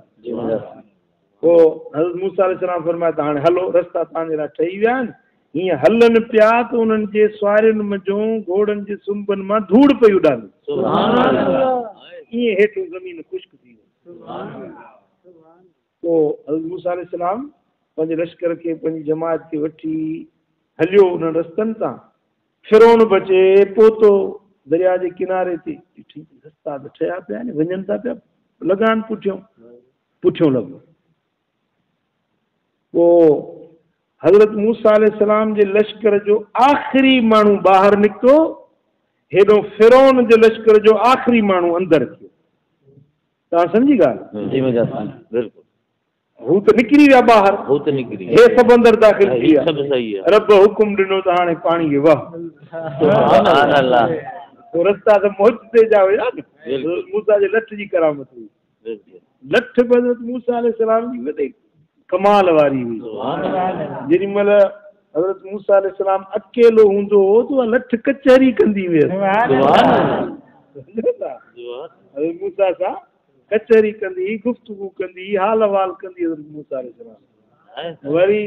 पोइ हज़रत मूसा अलैहिस्सलाम फरमायो त हाणे हलो, रस्ता तव्हांजे लाइ ठही विया आहिनि। हीअं हलनि पिया त उन्हनि जे सुवारियुनि मंझो घोड़नि जे सुंबनि मां धूड़ पई उॾामे, ईअं हेठि ज़मीन ख़ुश्क थी वई। पोइ हज़रत मूसा अलैहिस्सलाम पंहिंजे लश्कर खे पंहिंजी जमात खे वठी हलियो उन्हनि रस्तनि तां। फिरौन बि अचे पहुतो दरिया जे किनारे ते, ॾिठी रस्ता त ठहिया पिया आहिनि, वञनि था पिया, लॻान पुठियों पुठियों लॻो। पोइ हज़रत मूसा अलैहिस्सलाम जे लश्कर जो आख़िरी माण्हू ॿाहिरि निकितो, हेॾो फिरौन जे लश्कर जो आख़िरी माण्हू अंदरि थियो। तव्हां सम्झी ॻाल्हि? जी मुंहिंजा साईं, बिल्कुलु। हू त निकिरी विया ॿाहिरि, हू त निकिरी हे सभु अंदरि दाख़िल थी विया। सभु सही आहे। रब हुकुम ॾिनो त हाणे पाणी खे वाह। सुभान अल्लाह। पोइ रस्ता त मोजते जा हुया न। बिल्कुलु। मूसा जे लठ जी करामत हुई। बिल्कुलु। लठ बि हज़रत मूसा अलैहिस्सलाम जी वॾे कमाल वारी हुई। सुभान अल्लाह। जेॾी महिल हज़रत मूसा अलैहिस्सलाम अकेलो हूंदो हो त उहा लठ कचहरी कंदी हुयसि। सुभान अल्लाह। सम्झो था? सुभान। हज़रत मूसा सां कचहरी कंदी हुई, गुफ़्तगू कंदी हुई, हाल अहवाल कंदी हज़रत मूसा अलैहिस्सलाम। वरी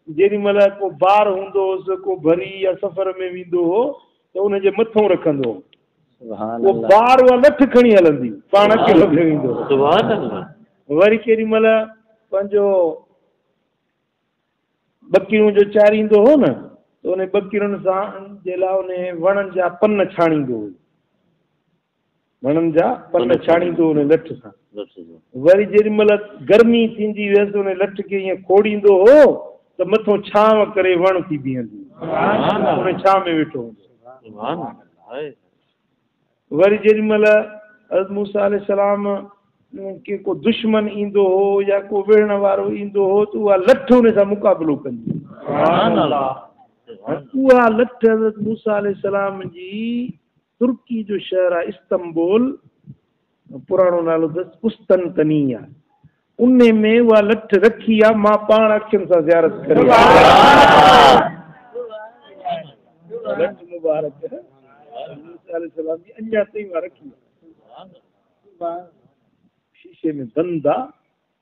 जेॾी महिल को बार हूंदो हुउसि, को भरी या सफ़र में वेंदो हो त उनजे मथां रखंदो हो। सुभान उहो अल्लाह। बार उहा लठ खणी हलंदी, पाण अकेलो पियो वेंदो हो। सुभान अल्लाह। वरी केॾी महिल पंहिंजो बकरियूं जो चारींदो हो न, त उन बकरियुनि सां जे लाइ उन वणनि जा पन छाणींदो हो, वणनि जा पन छाणींदो उन लठ सां। वरी जेॾी महिल गर्मी थींदी हुयसि, उन लठ खे ईअं खोड़ींदो हो त मथां छांव करे वण थी बीहंदी, उन छांव में वेठो हूंदो। वरी जेॾी महिल हज़रत मूसा अलैहिस्सलाम खे को दुश्मन ईंदो हो या को विढ़ण वारो ईंदो हो त उहा लठ उन सां मुक़ाबिलो कंदी। उहा लठ हज़रत मूसा अलैहिस्सलाम जी तुर्की जो शहर आहे इस्तंबुल, पुराणो नालो अथसि कुस्तनतनिया, उन में उहा लठ रखी आहे। मां पाण अखियुनि सां ज़ियारत करे लठ मुबारक मूसा अलैहिस्सलाम जी अञा ताईं उहा रखी आहे, शीशे में बंदि आहे,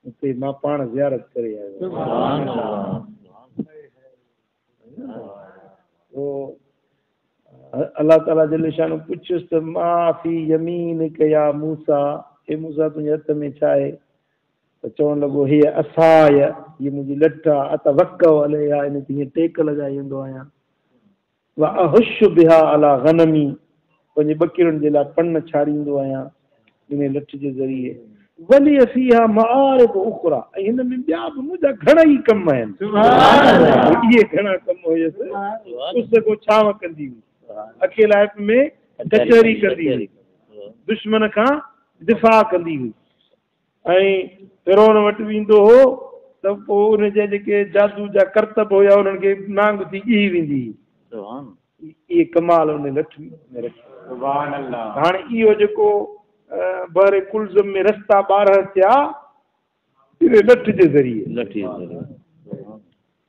उते मां पाण ज़ियारत करे आयो। पोइ अलाह ताला जल शान पुछियुसि त माफ़ी यमीन कया मूसा, हे मूसा तुंहिंजे हथ में छा आहे? त चवणु लॻो हीअ असाय, हीअ मुंहिंजी लठ आहे, अतवक्क अलैहा, इन ते हीअं टेक लॻाए वेंदो आहियां। व अहुश बिहा अला गनमी, पंहिंजे बकरियुनि जे लाइ पन छाड़ींदो आहियां इन लठ जे ज़रिए। वली फीहा मआरिब उखरा, ऐं हिन में ॿिया बि मुंहिंजा घणा ई कम आहिनि। इहे घणा कम हुयसि, उस को छांव कंदी हुई, अकेलाइप में कचहरी कंदी हुई, दुश्मन खां दिफ़ा कंदी हुई। ऐं फिरौन वटि वेंदो हो त पोइ उनजा जेके जादू जा करतब हुया उन्हनि खे नांग थी ॻिही वेंदी हुई। इहे कमाल उन लठ में रखिया। हाणे इहो जेको बहरे कुलज़म में रस्ता 12 थिया, इन लठ जे ज़रिए।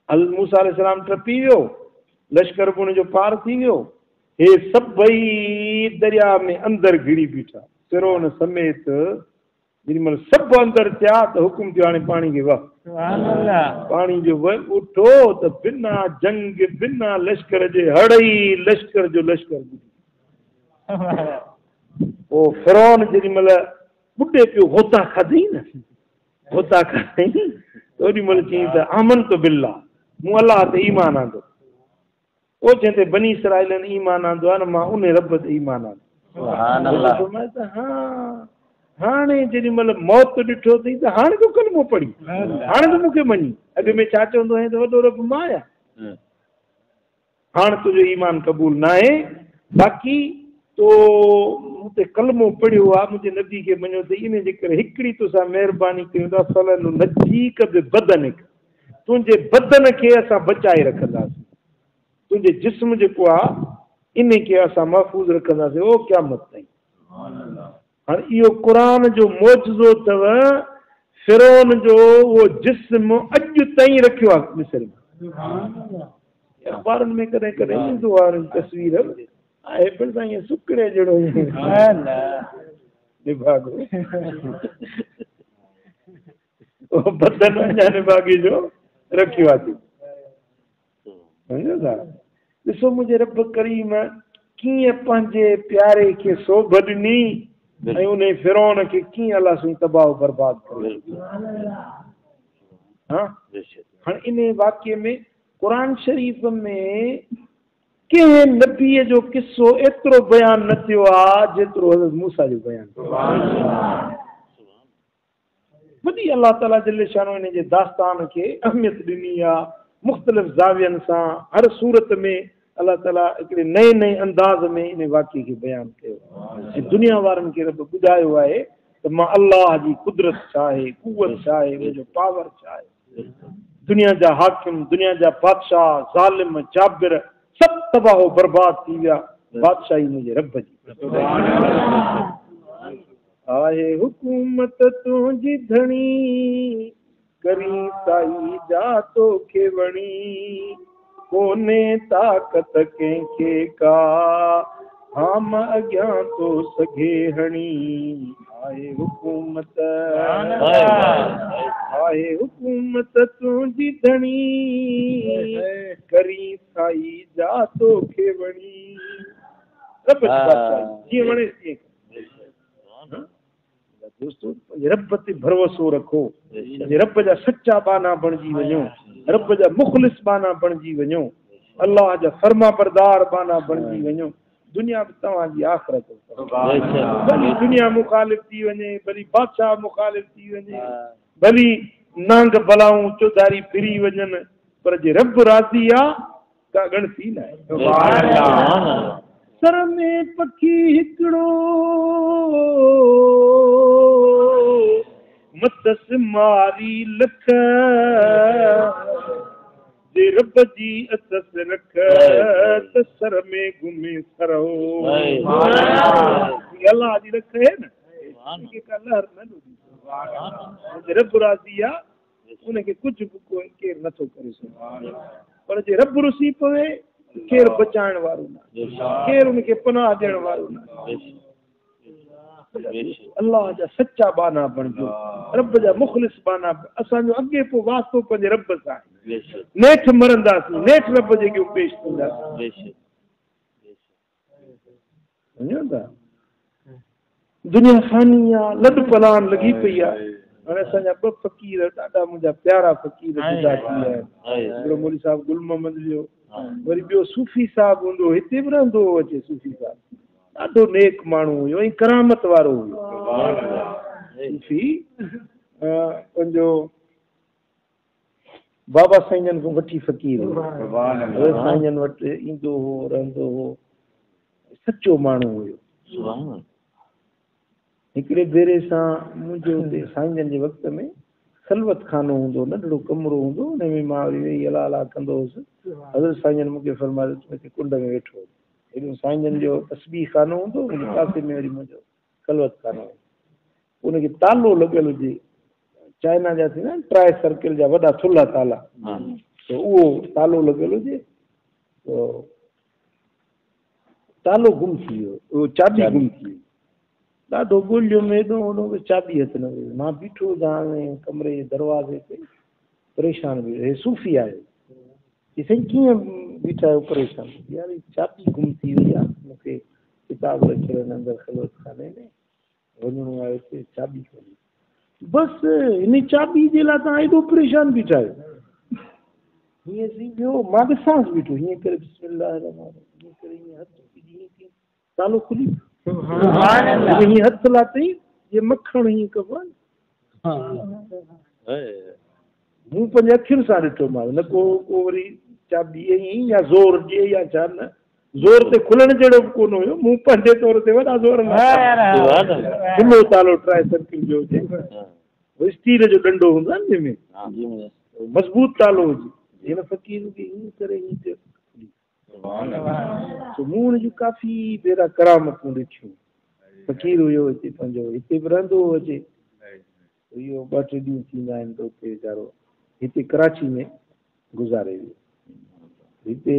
हज़रत मूसा अलैहिस्सलाम टपी वियो, लश्कर बि हुनजो पार थी वियो, हे सभई दरिया में अंदरि घिरी बीठा, फिरौन समेत। जेॾी महिल सभु अंदरि थिया त हुकुम थियो हाणे पाणी खे वाह, पाणी जो वह उठो त बिना जंग बिना लश्कर जे हड़ई लश्कर जो लश्कर। पोइ फिरौन जेॾी महिल ॿुॾे पियो, गोता खाधई न, गोता खाधई त ओॾी महिल चयईं त आमन तो बिल्ला, मूं अलाह ते ईमान आंदो। पोइ चए त बनी इसराइलनि ईमान आंदो आहे न, मां उन रब ते ईमान आंदो। त हा, हाणे जेॾी महिल मौत ॾिठो अथई त हाणे थो कलमो पढ़ी, हाणे थो मूंखे मञी। अॻु में छा चवंदो आहियां त वॾो रब मां आहियां, हाणे तुंहिंजो ईमान क़बूल न आहे, बाक़ी तो मूं ते कलमो पढ़ियो आहे, मुंहिंजे नबी खे मञियो अथई, इन जे करे हिकिड़ी तोसां महिरबानी कयूं था, फलन नजीक बि बदनिक, तुंहिंजे बदन खे असां बचाए रखंदासीं, तुंहिंजे जिस्म जेको आहे इन खे असां महफ़ूज़ रखंदासीं ओ क़यामत ताईं। हाणे इहो क़ुर जो मौजज़ो अथव, फिरौन जो उहो जिस्म अॼु ताईं रखियो आहे मिस्र में। अख़बारुनि में कॾहिं कॾहिं ईंदो आहे तस्वीर आहे, पर साईं ईअं सुकिड़े जहिड़ो निभागो, उहो बदन अञा निभागे जो रखियो आहे। सम्झो था? ॾिसो मुंहिंजे रब करीम कीअं पंहिंजे प्यारे खे सोभ ॾिनी ऐं उन फिरौन खे कीअं अलाह साईं तबाह बर्बाद करे। हा, हाणे इन वाक़िए में क़ुर शरीफ़ में कंहिं नबीअ जो किस्सो एतिरो बयानु न थियो आहे जेतिरो हज़रत मूसा जो बयानु। वॾी अलाह ताला जल शान इन जे दास्तान खे अहमियत ॾिनी आहे, मुख़्तलिफ़ ज़ावियनि सां हर सूरत में अलाह ताला हिकिड़े नए नए अंदाज़ में इन वाक़िए खे बयानु कयो ऐं दुनिया वारनि खे रब ॿुधायो आहे त त मां अल्लाह जी कुदरत छा आहे, कुवत छा आहे, मुंहिंजो पावर छा आहे। दुनिया जा हाकिम, दुनिया जा बादशाह, ज़ालिम, जाबिर सभु तबाह बर्बाद थी विया, बादशाही मुंहिंजे रब जी। आहे हुकूमत तुंहिंजी धणी, करी साई जा तोखे वणी, कोन्हे ताक़त कंहिंखे का, हाम अॻियां तो सघे हणी। आहे हुकूमत, आहे हुकूमत तुंहिंजी धणी, करी साई जा तोखे वणी। रब जी बादशाही जीअं वणे तीअं। दोस्तो, रब ते भरोसो रखो, रब जा सच्चा बाना बणजी वञो, रब जा मुख़लिस बाना बणजी वञो, अल्लाह जा फर्मा बरदार बाना बणजी वञो। दुनिया बि तव्हांजी आख़िरत, भली दुनिया मुखालिफ़ थी वञे, भली बादशाह मुखालिफ़ थी वञे, भली नांग बलाऊं चौधारी फिरी वञनि, पर जे रब राज़ी आहे का ॻणती न आहे। सर में पखी हिकिड़ो, मतस मारी लख, जे रब जी अथस रख, त सर में घुमे सरो। अल्लाह जी रख आहे न, का लहर न ॾींदी। रब राज़ी आहे उनखे कुझु बि केरु नथो करे सघे, पर जे रब रुसी पवे केरु बचाइण वारो न, केरु उनखे पनाह ॾियण वारो न। अल्लाह जा सच्चा बाना बणिजो, रब जा मुख़लिस बाना। असांजो अॻे पोइ वास्तो पंहिंजे रब सां आहे, नेठि मरंदासीं, नेठि रब जे अॻियां पेश थींदासीं। वञो था, दुनिया फ़ानी आहे, लॾ पलान लॻी पई आहे। हाणे असांजा ॿ फ़क़ीर ॾाढा मुंहिंजा प्यारा फ़क़ीर जुदा थी विया आहिनि। हिकिड़ो मौलवी साहिबु गुल मोहम्मद जो, वरी ॿियो सूफ़ी साहिबु हूंदो, हिते बि रहंदो हो अचे। सूफ़ी साहिबु ॾाढो नेक माण्हू हुयो ऐं करामत वारो हुयो। सूफ़ी पंहिंजो बाबा साईं जन खां वठी फ़क़ीर हुयो, साईं जन वटि ईंदो हो, रहंदो हो, सचो माण्हू हुयो। हिकिड़े भेरे सां मुंहिंजो हुते साईं जन जे वक़्त में खलवत खानो हूंदो, नंढड़ो कमिरो हूंदो, हुन में मां वरी वेही अलाह अलाह कंदो हुउसि। हज़रत साईं जन मूंखे फरमायो तूं हिते कुंड में वेठो। हेॾो साईं जन जो तस्बीह खानो हूंदो, हुन पासे में वरी मुंहिंजो खलवत खानो हुयो। उनखे तालो लॻियल हुजे, चाइना जा थींदा आहिनि ट्राई सर्किल जा वॾा थुल्हा ताला, त उहो तालो लॻियल हुजे, त तालो गुम थी वियो, उहो चाबी गुम थी वई। ॾाढो ॻोल्हियुमि हेॾो होॾो, चाबी हथु न वई। मां बीठो हुजां कमरे जे दरवाज़े ते, परेशान बि। हे सूफ़ी आयो, साईं कीअं बीठा आहियो परेशान? यार चाबी गुम थी वई आहे, मूंखे किताब रखियल आहिनि अंदरि खलवत खाने में, वञिणो आहे हुते, चाबी कोन्हे। बसि हिन चाबी जे लाइ तव्हां एॾो परेशान बीठा आहियो। हीअं सी ॿियो मां ॾिसांसि बीठो, हीअं करे बिस्मिल्लाह रहमान, हीअं करे हीअं हथु हीअं तालो खुली हीअं हथु लातई, जीअं मखणु हीअं कबो आहे। मूं पंहिंजे अखियुनि सां ॾिठो मां, न को को वरी चाबी ईअं या ज़ोर ॾिए या छा, न ज़ोर ते खुलण जहिड़ो बि कोन हुयो। मूं पंहिंजे तौर ते वॾा ज़ोर खुलो तालो ट्राई सर्किल जो हुजे, स्टील जो ॾंडो हूंदो आहे न जंहिंमें मज़बूत तालो हुजे। हिन फ़क़ीर खे ईअं करे ईअं थियो। मूं हुनजूं काफ़ी भेरा करामतूं ॾिठियूं। फ़क़ीर हुयो हिते पंहिंजो, हिते बि रहंदो हो अचे। इहो ॿ टे ॾींहं थींदा आहिनि त उते वीचारो हिते कराची में गुज़ारे वियो। हिते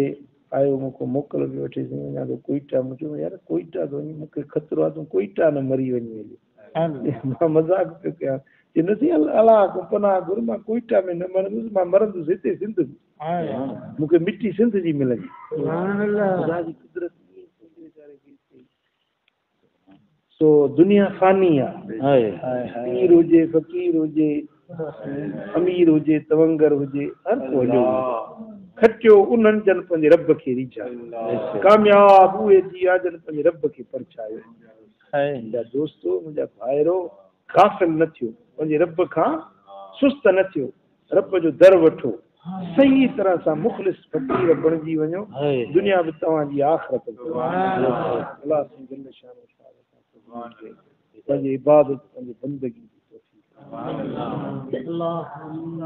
आयो, मूंखां मोकल बि वठी, वञा थो कोइटा। मूं चयो यार कोइटा थो वञी, मूंखे ख़तरो आहे तूं कोइटा न मरी वञी हली। मां मज़ाक पियो कयां, चए न साईं अलाह खां पनाह घुर, मां कोइटा में न मरंदुसि, मां मरंदुसि हिते सिंध में, मूंखे मिटी सिंध जी मिलंदी। ख़ुदा जी कुदरत। सो दुनिया फ़ानी आहे, पीर हुजे, फ़क़ीर हुजे, अमीर हुजे, तवंगर हुजे, हर को हलियो खटियो उन्हनि जन पंहिंजे रब खे रिझायो, कामयाब उहे थी विया जन पंहिंजे रब खे परचायो। मुंहिंजा दोस्तो, मुंहिंजा भाइरो, गाफ़िल न थियो, पंहिंजे रब खां सुस्त न थियो, रब जो दर वठो, सही तरह सां मुख़लिस फ़क़ीर बणिजी वञो, दुनिया बि तव्हांजी आख़िरत। अल्लाह। पंहिंजी इबादत, पंहिंजी बंदगी जी तौफ़ीक़। अल्लाह आमीन,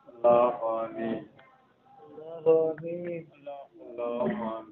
अल्लाह आमीन, अल्लाह आमीन, अल्लाह आमीन।